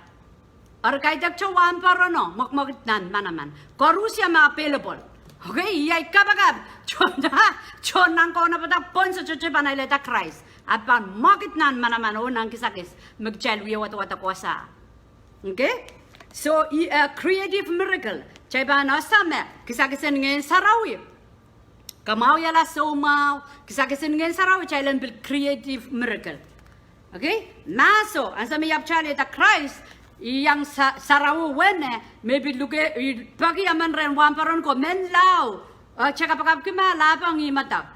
Eri kaidehkte wahnpoarono, mwekmwekid nan manaman. Koarusie me available. Okay, iei kapakap. Tohn, tohn nan kaunopada pohn sohte pahn alehda Krais. A pahn mwekid nan manaman oh nan kisakis me kitail wie wadawad wasa. Okay? So, i, eh, creative miracle. Kitail pahn ese me kisakis en Ngehn Sarawi. Kamwahwihala soumwahu, kisakis en Ngehn Sarawi, kitail en pil creative miracle. Okay? Mahso, ansou me I ahpwtehn alehda Krais, I iang sa-, sarawi wene, me pil luke, I peki emen rehn wahnpoaron ko, menlau, eh, kitail kapakapki me lapang ih mada.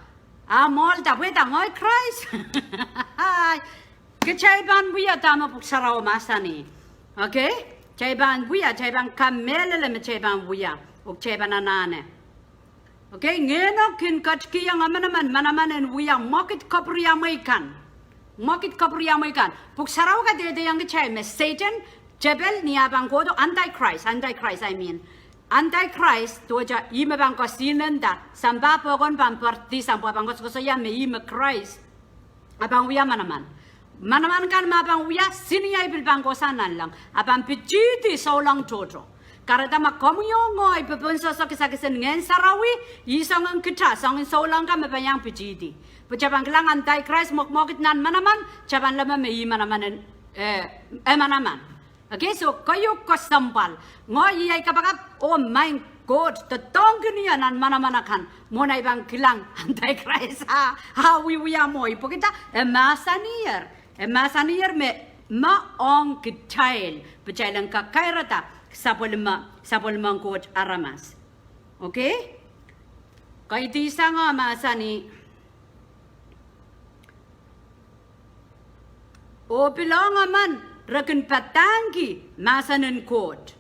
A mwoahlda, pwehda ngehi Krais. Kitail pahn wia dahme Pwuhk Sarawi mahsanih. Okay? Kitail pahn wia, kitail pahn kamehlele me kitail pahn wia. Oh kitail pahn anahne. Okay, Ngehno kin ketikihong emenemen manaman en wia mwekid kapwuriamwei kan. Mwekid kapwuriamwei kan. Pwuhk Sarawi kadehdehiong kitail me Sehdan, tepel, ni ah pahn kohdo, Antichrist, Antichrist, I mean. Antichrist, duwehte ih me pahn kesihnenda, sampah pokon pahn poaridi sampah, pahn koasokoasoia me ih me Krais. A pahn wia manaman. Manaman kan me pahn wia, seniei pil pahn kohsang nanleng. A pahn pitihdi souleng tohto. Kahrehda ma komwi oh ngehi popohn sohso kisakis en Ngehn Sarawi, ih soangen kita, soangen souleng kan me pahn iang pitihdi. Pwe kitail pahn kilang Antichrist mwekmwekid nan manaman, kitail pahn leme me ih manaman en, eh, eh, manaman. Okay, so keieu kesempwal. Ngehi iei kapakap, oh my God, doadoahngkin ie nan manaman akan. Mwohn ei pahn kilang Antichrist, a, a wiewia mwo, pwehki dah, e mahsaniher. E mahsaniher me, me ong kitail. Pwe kitail en kakairada, sapwellime, sapwellimen Koht aramas. Okay? Kaidehsang e mahsanih. Oh pil ong emen, re kin padahngki mahsen en Koht.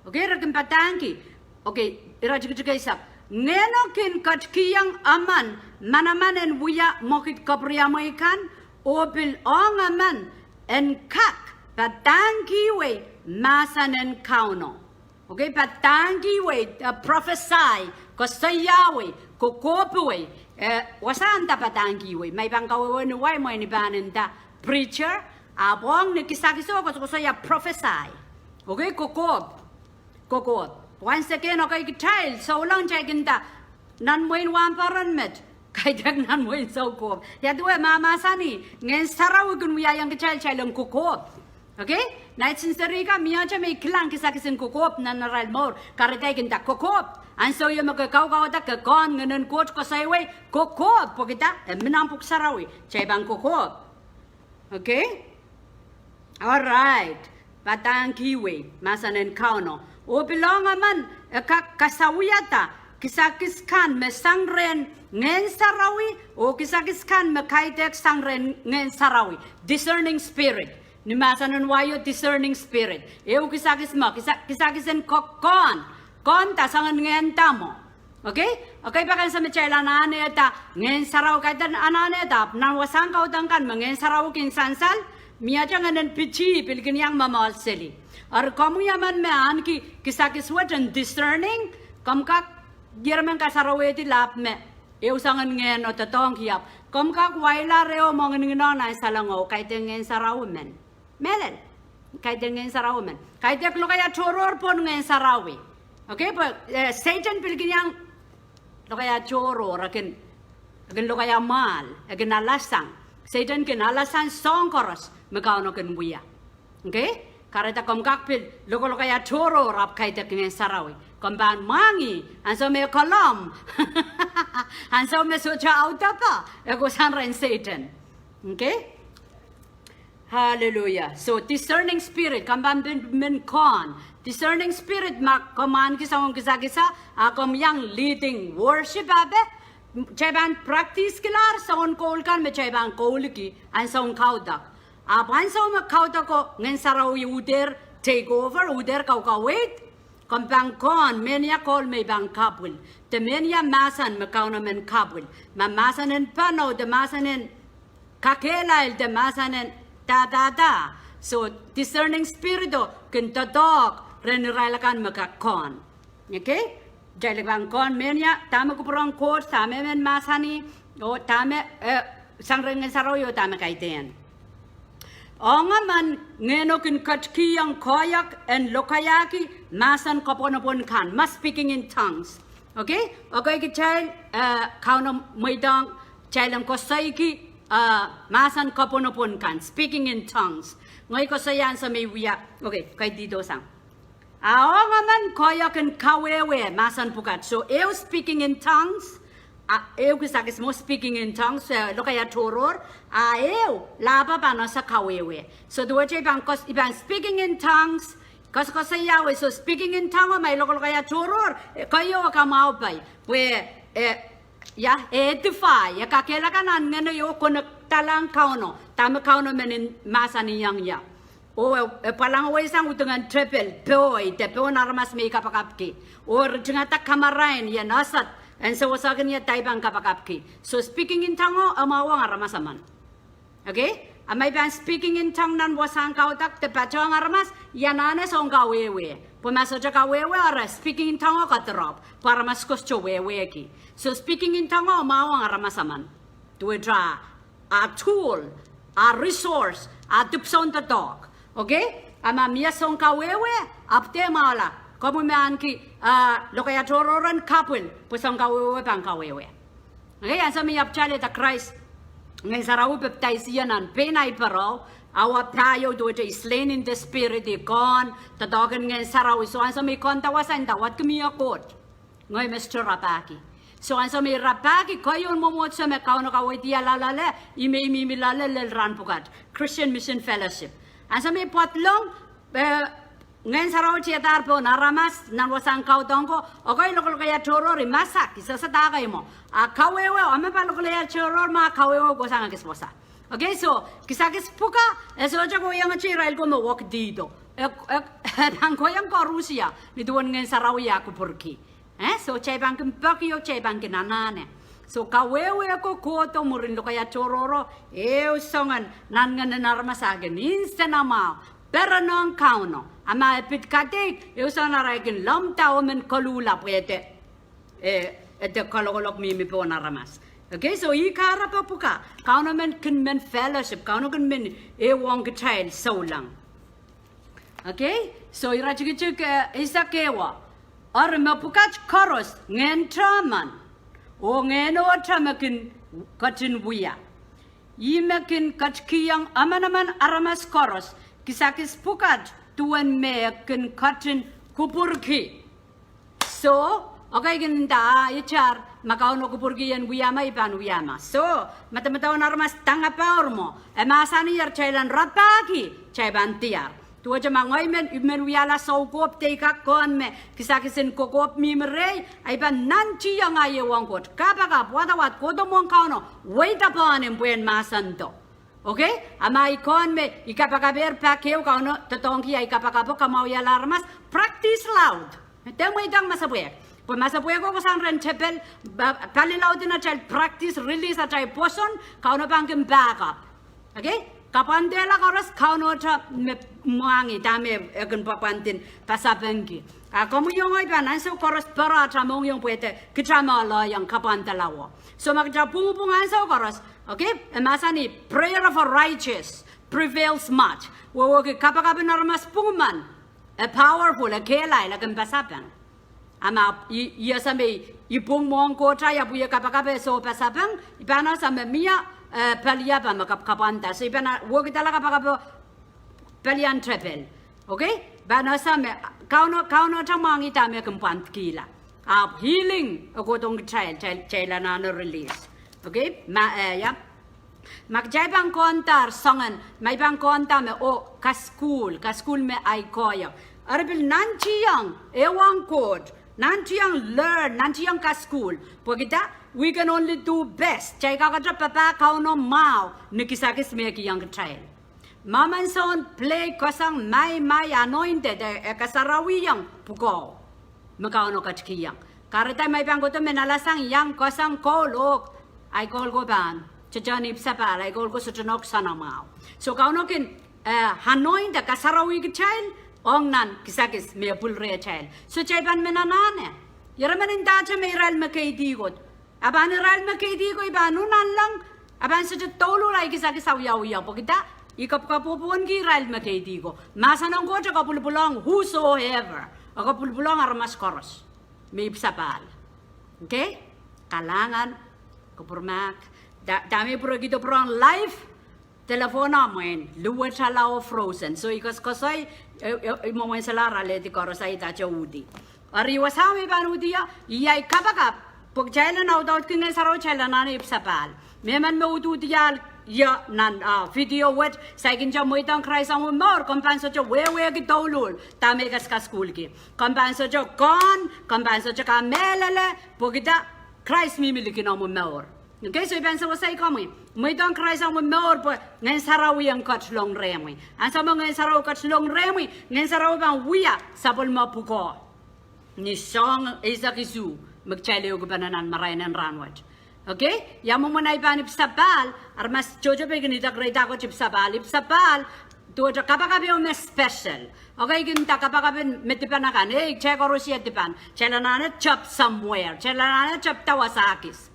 Okay, re kin padahngki. Okay, ire tikitik eisek. Ngehno kin ketikihong emen manaman en wia mwekid kapwuriamwei kan, oh pil ong emen en kak padahngkihwei mahsen en Kauno. Okay, padahngkihwei, eh, prophesy, koasoiawei, kokohpwei, eh, wasa nda padahngkihwei. Ma I pahn kawehwehki wai mwein I pahn nda preacher, ahpw ong ni kisakiso koasokoasoia prophesy. Okay, kokohp, kokohp. Once again, okay, kitail, souleng kitail kin nda, nan mwein wahnpoaron met, kaidehk nan mwein soukohp. Ia duwe mahmahsanih, Ngehn Sarawi kin wiahiong kitail, kitail en kokohp. Okay? Nait sin serihka, mie te me I kilang kisakis en kokohp nan arail mour. Kahrehda I kin nda kokohp. Ansou ieu me ke kaukauda ke kohn Ngehnen Koht koasoiwei, kokohp, pwehki dah, e mi nan Pwuhk Sarawi. Kitail pahn kokohp. Okay? All right. Padahngkihwei, mahsen en Kauno. Oh pil ong emen, e kak kasawiada, kisakis kan me sang rehn Ngehn Sarawi, oh kisakis kan me kaidehk sang rehn Ngehn Sarawi. Discerning spirit. Ni mahsen en wai o discerning spirit. Ehu kisakis me, kisa-, kisakis en ko-, kohn. Kohn dah soangen ngehn dah mwo. Okay? Okay, pwe ansou me kitail anahnehda Ngehn Sarawi, kaidehn anahnehda, nan wasahn kaudok kan me Ngehn Sarawi kin sansal, mie te ngehnen pitih, pil kin iang momoal seli. Eri komwi emen me ahneki kisakis wet en discerning, komw kak, iermen kasarawehdi lahp me, ehu soangen ngehn o doadoahngki ahpw, komw kak wailahr ehu mwo ngininginou nan salengou, kaidehn Ngehn Sarawi men. Mehlel. Kaidehn Ngehn Sarawi men. Kaidehk lokaia tohrohr pohn Ngehn Sarawi. Okay, pwe, eh, Sehdan pil kin iang lokaia tohrohr, e kin, e kin lokaia mwahl, e kin alasang. Sehdan kin alasang soahng koaros me Kauno kin wia. Okay? Kahrehda komw kak pil lokolokaia tohrohr ahpw kaidehk Ngehn Sarawi. Komw pahn mwahngih, ansou me kolom. Ansou me sohte audepe, e kohsang rehn Sehdan. Okay? Hallelujah. So, discerning spirit, komw pahn pil men kohn. Discerning spirit, ma komw ahneki soangen kisakis, a komw iang leading worship ape, kitail pahn practice-kilahr soangen koul kan me kitail pahn koulki, ansou en kaudok. Ahpw ansou me kaudoko Ngehn Sarawi uhder take over, uhder kaukaweid, komw pahn kohn, mehnia koul me I pahn kapwil. De mehnia mahsen me Kauno men kapwil. Ma mahsen en pahnou, de mahsen en kakehlail de mahsen en da, da, da. So, discerning spirit o kin doadoahk rehn irail akan me kak kohn. Okay? Kitail pahn kohn mehnia, dahme kupwuren Koht, dahme men mahsanih, oh dahme, eh, sang rehn Ngehn Sarawi oh dahme kaidehn. Ong emen Ngehno kin ketikihong koahiek en lokaiahki mahsen kapwunopwun kan, ma speaking in tongues. Okay? Okay, kitail, eh, Kauno mweidohng kitail en koasoiki, eh, mahsen kapwunopwun kan, speaking in tongues. Ngehi koasoia ansou me I wia, okay, kaidehn sang. A ong emen koahiek en kawehwe mahsen pwukat. So, ehu speaking in tongues, a ehu kisakis mwo speaking in tongues, eh, lokaia tohrohr, a ehu lahpo pahn ese kawehwe. So, duwehte I pahn kos-, I pahn speaking in tongues, koasokoasoia wei, so speaking in tongue o ma I lokolokaia tohrohr, eh, keieu e kamwahu pai. Pwe, eh, ia, e edify, e kakehlaka nan ngehno oh connect-alahng Kauno, dahme Kauno men mahsanihong ie. Oh, e, e pwalangweisang udingen tepel, poh, de pohn aramas me I kapakapki. Oh, ritingada kamarain, ien esehd, en sewesehkin ie dahme I pahn kapakapki. So speaking in tongue o, e mwahuong aramas emen. Okay? A ma I pahn speaking in tongue nan wasahn kaudok de patohng aramas, I anahne soun kawehwe. Pwe ma sohte kawehwe, eri speaking in tongue o kadirop. Pwe aramas koasoia wehwehki. So speaking in tongue o, e mwahuong aramas emen. Duwehte a, a tool, a resource, a dipwisoun doadoahk. Okay? A ma mie soun kawehwe, ahpw de mwahula. Komwi me ahneki, ah, lokaia tohrohr en kapwil, pwe soun kawehwe pahn kawehwe. Okay, ansou me I apwtehn lel Krais, Ngehn Sarawi pepdaisi ie nan pein ahi pere, awa pahieu duwehte I slain in the spirit, I kohn, doadoahk en Ngehn Sarawi. So ansou me I kohn da wasa, I nda, wadki mie Koht. Ngehi me sohte rapahki. So ansou me I rapahki, keieun mwomwohdiso me Kauno kaweidih loale, ih me I mihmi loale lel rahn pwukat, Christian Mission Fellowship. Ansou me I pwoatlong, eh, Ngehn Sarawi tiadahr pohn aramas nan wasahn kaudok ko, okay, lokolokaia tohrohr I masak, I sehse dahkei mwo. A kawehwe, a me pahn lokolokaia tohrohr ma kawehwe kohsang ekis wasa. Okay, so, kisakis pwukat, e sohte kohieng irail ko me wekidihdo. E, e, e pahn kohieng koarusie, ni duwen Ngehn Sarawi eh kupwurki. Eh, so kitail pahn kin peki oh kitail pahn kin anahne. So kawehwe ko kohdo mwurin lokaia tohrohr o, ehu soangen nan ngehnen aramas a kin nsenamwahu, perenohng Kauno. A ma e pid kadeik, ehu soangen arail kin lemmwahda oh men koluhla pwehde, eh, ede kalokolok mihmi pohn aramas. Okay, so ih kahrepe pwukat, Kauno men kin men fellowship, Kauno kin men ehuong kitail souleng. Okay, so ire tikitik, eh, eisek ehu. Eri me pwukat koaros, ngehn tehmen, oh ngehn ohte me kin ketin wia. Ih me kin ketikihong emenemen aramas koaros, kisakis pwukat duwen me kin ketin kupwurki. So, okay, kin nda, ah, itar, ma Kauno kupwurki I en wia ma, I pahn wia ma. So, medemedewe aramas dang apaur mwo, e mahsanier kitail en rapahki, kitail pahn diar. Duwehte ma ngehi men, I men wiahla soukohp de I kak kohn me, kisakis en kokohp mihmi rehi, I pahn nantihong ahi ehuong Koht. Kapakap, wadawad, kohdo mwohn Kauno, weid upon him pwehn mahsendo. Okay? A ma I kohn me, I kapakapehr pak ehu Kauno, doadoahngki ahi kapakapo, kamwahwihala aramas, practice loud. De mweidohng masepwehk. Pwe masepwehk ko kohsang rehn tepel, ba-, pali laud en atail practice, release atail pwoson, Kauno pahn kin back up. Okay? Kapwandehla koaros Kauno te me mwahngih, dahme e kin pwapwandin pasapengki. A komwi oh ngehi pahn ansou koaros pere atail mohngiong pwehde, kitail me loiong kapwandehla wo. So ma kitail pwungpwung ansou koaros, okay? E mahsanih, prayer of a righteous prevails much. Wehwehki kapakap en aramas pwungimen, e powerful, e kehlail, e kin pasapeng. A ma I, I ese me I pwung mwohn Koht ahi, I pwung kapakap e soh pasapeng, I pahn ese me mie, eh, pali ape me kap-, kapwanda. So I pahn wehkidala kapakap pali en tepel. Okay? Pahn ese me, Kauno, Kauno te mwahngih dahme kin pwandikihla. Ahpw healing, e kohdohng kitail, kitail, kitail anahne release. Okay? Ma, eh, ia. Ma kitail pahn kohn da soangen, ma I pahn kohn da me, oh, kasukuhl, kasukuhl me ahi koahiek. Eri pil nantihong, ehuong Koht, nantihong learn, nantihong kasukuhl. Pwehki da, we can only do best. Kitail kakete papah Kauno mwahu, ni kisakis me e kihong kitail. Ma men soun play koasoang mai, mai anointed, e, e kasarawiong pwukoa me Kauno ketikihong. Kahrehda ma I pahn kohdo me nalasang iang koasoang koul oh, ahi koul ko pahn Sohte ni ipwsapahl, ahi koul ko sohte nohk soanamwahu. So Kauno kin, eh, anoint, kasarawi kitail, ong nan kisakis me pwil rehtail. So kitail pahn men anahne. Ira men ndahte me irail me keidi ko. A pahn irail me keidi ko, I pahn nanleng, a pahn sohte douluhl ahi kisakis awiawih, pwehki dah, I kapkapwohpwohnki irail me keidi ko. Mahsen en Koht e kapwilipwilong whosoever. E kapwilipwilong aramas koaros me ipwsapahl. Okay? Kalahngan, kupwurmahk. Dah, dahme I pwurehki, I pwurehng live, telephone amwail luwetala oh frozen. So I koasoakoasoi, eh, eh, I mwomwen solahr alehdi koaros, I dahte uhdi. Eri wasa me I pahn uhdi ie, I ahi kapakap, pwe kitail en audaudki Ngehn Sarawi, kitail anahne ipwsapahl. Mehmen me uduhdiahl ie nan, ah, video wet, saikinte mweidohng Krais ong omw mour, komw pahn sohte wehwehki douluhl dahme I kaskasukuhlki. Komw pahn sohte kohn, komw pahn sohte kamehlele, pwehki dah, Krais mihmi likin omw mour. Okay, so I pahn sewese komwi, mweidohng Krais ong omw mour pwe Ngehn Sarawi en ketlong rehmwi. Ansou me Ngehn Sarawi ketlong rehmwi, Ngehn Sarawi pahn wia sapwellime pwukoa ni soahng eisek isuh me kitail ehukipene nan marain en rahnwet. Okay, ia mwomwen ahi pahn ipwsapahl, aramas tohto pil kin idek re idek Koht ipwsapahl, ipwsapahl, duwehte kapakap ehu me special. Okay, I kin nda kapakap en me dipan akan, eh, kitail koaros ie dipan, kitail anahne tep somewhere, kitail anahne tepda wasa kis.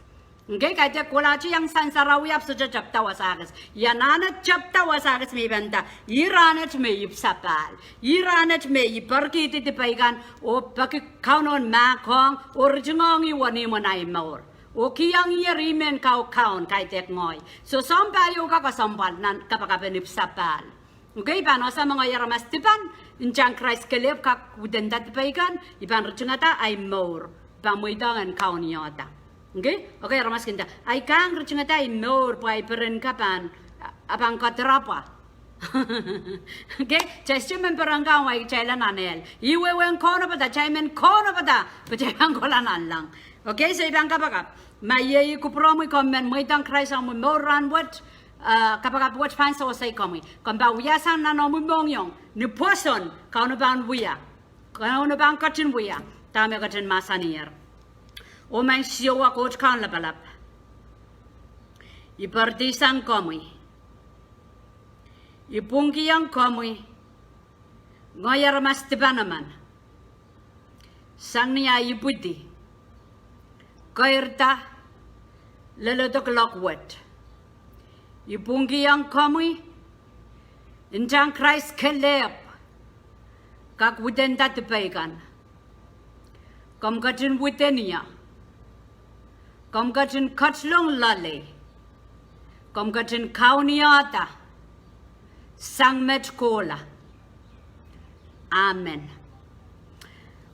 Okay, kaidehk kohla te iang Ngehn Sarawi ahpw sohte tepda wasa kis. I anahne tepda wasa kis me I pahn nda, ih rahnwet me I ipwsapahl. Ih rahnwet me I perkihdi dipei kan, oh peki Kauno en mahkohng, oh ritingohng ih wenihmw en ahi mour. Oh kihong ih eri mehn kaukaun, kaidehk ngehi. So sounpar ieu kak kesempwal nan kapakap en ipwsapahl. Okay, I pahn ese me ngehi aramas dipan, ntahn Krais kelehpw kak wudenda dipei kan, I pahn ritingada ahi mour, I pahn mweidohng en kaunihda. Okay, okay, aramas kin nda, ahi kak ritingada ahi mour, pwe ahi peren ka pahn, a pahn kadirapwa. Okay, kitail sohte men peren kan, wai kitail anahne. Ih wehwehn kaunopada, kitail men kaunopada, pwe kitail pahn kohla nanleng. Okay, so I pahn kapakap. Ma iei kupwuromwi komw men mweidohng Krais ong omw mour rahnwet, eh, kapakap wet pahn sewese komwi. Komw pahn wiasang nan omw mohngiong, ni pwoson, Kauno pahn wia. Kauno pahn ketin wia dahme ketin mahsanier. Oh Maing Siohwa Koht Kaun lapalap, I poaridi sang komwi. I pwungkihong komwi ngehi aramas dipan emen sang ni ahi ipwidi, keirda, lel doadoahk wet. I pwungkihong komwi, ntahn Krais kelehpw kak wudenda dipei kan. Komw ketin wudenie. Komw ketin ketlong loalei. Komw ketin kaunihda sang met kohla. Amen.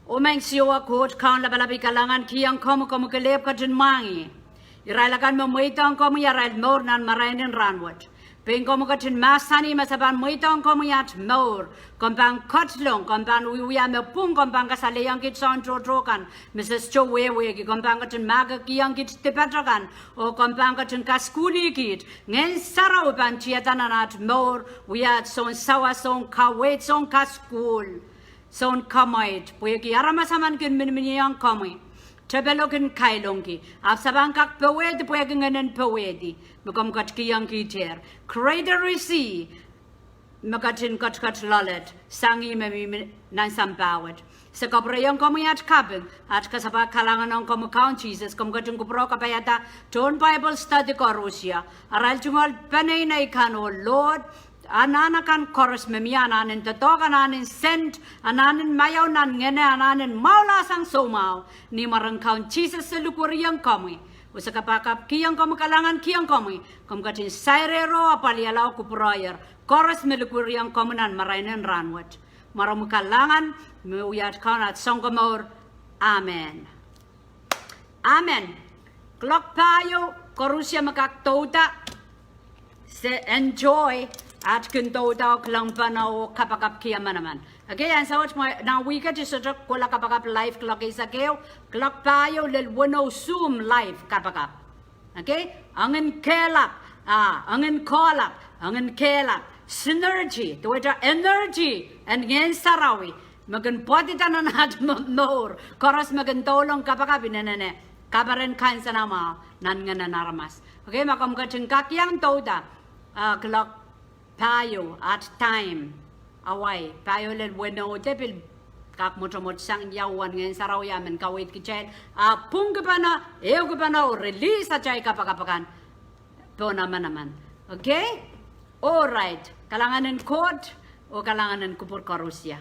Oh Maing Siohwa Koht Kaun lapalap, I kalahngankihong komwi, komwi kelehpw ketin mwahngih irail akan me mweidohng komwi arail mour nan marain en rahnwet. Pein komwi ketin mahsanih me se pahn mweidohng komwi aht mour, komw pahn ketlong, komw pahn wiewia me pwung, komw pahn kasalehiong kiht soahng tohto kan me se sohte wehwehki, komw pahn ketin mahkikihong kiht dipatail kan, oh komw pahn ketin kasukuhlih kiht. Ngehn Sarawi pahn tiada nan aht mour, wia aht soun sawas, soun kaweid, soun kasukuhl, soun kamwaid, pwehki aramas emen kin miniminiong komwi, tepelo kin kailongki, ahpw se pahn kak powehdi pwehki Ngehn en powehdi me komw ketikihong kihter. Greater is He me ketin ketiket loaled sang ih me mihmi nan sampah wet. Se kapwurehiong komwi aht kaping, aht kasapahl kalahngan ong komwi Kaun Sises, komw ketin kupwure kapaiada tohn Bible study koaros, arail tungoal peneinei kan, oh Lord, anahn akan koaros me mie anahn en doadoahk, anahn en sent, anahn en maiau nan ngehne, anahn en mwahula sang soumwahu, ni mwaren Kaun Sises se likwerihong komwi. Oh se kapakapkihong komwi, kalahngankihong komwi, komw ketin sairehro, apwalihala oh kupwurehier koaros me likwerihong komwi nan marain en rahnwet. Mwaromwi kalahngan me wia aht Kaun, aht Sounkomour. Amen. Amen. Kuloak pahieu, koaros me kak douda, se enjoy aht kin douda oh kilang pahn oh kapakapki emenemen. Okay, ansou wet, nan wihk et I sohte kohla kapakap live kuloak eisek ehu, kuloak pahieu lel weneu Zoom live kapakap. Okay, engin kehlap, ah, engin kohlap, engin kehlap. Synergy, duwehte energy en Ngehn Sarawi me kin pwadida nan aht mour. Koaros me kin doulong kapakap inenen, kaperen kansenamwahu nan ngehnen aramas. Okay, ma komw ketin kak iang douda, ah, clock pahieu at time, awai, pahieu lel weneu de pil kak mwotomwot sang ia uwen Ngehn Sarawi a men kaweid kitail, ah, pwungkipene, ehukipene oh release atail kapakap akan pohn manaman. Okay? All right. Kalahngan en Koht oh kalahngan en kupwur koarusie.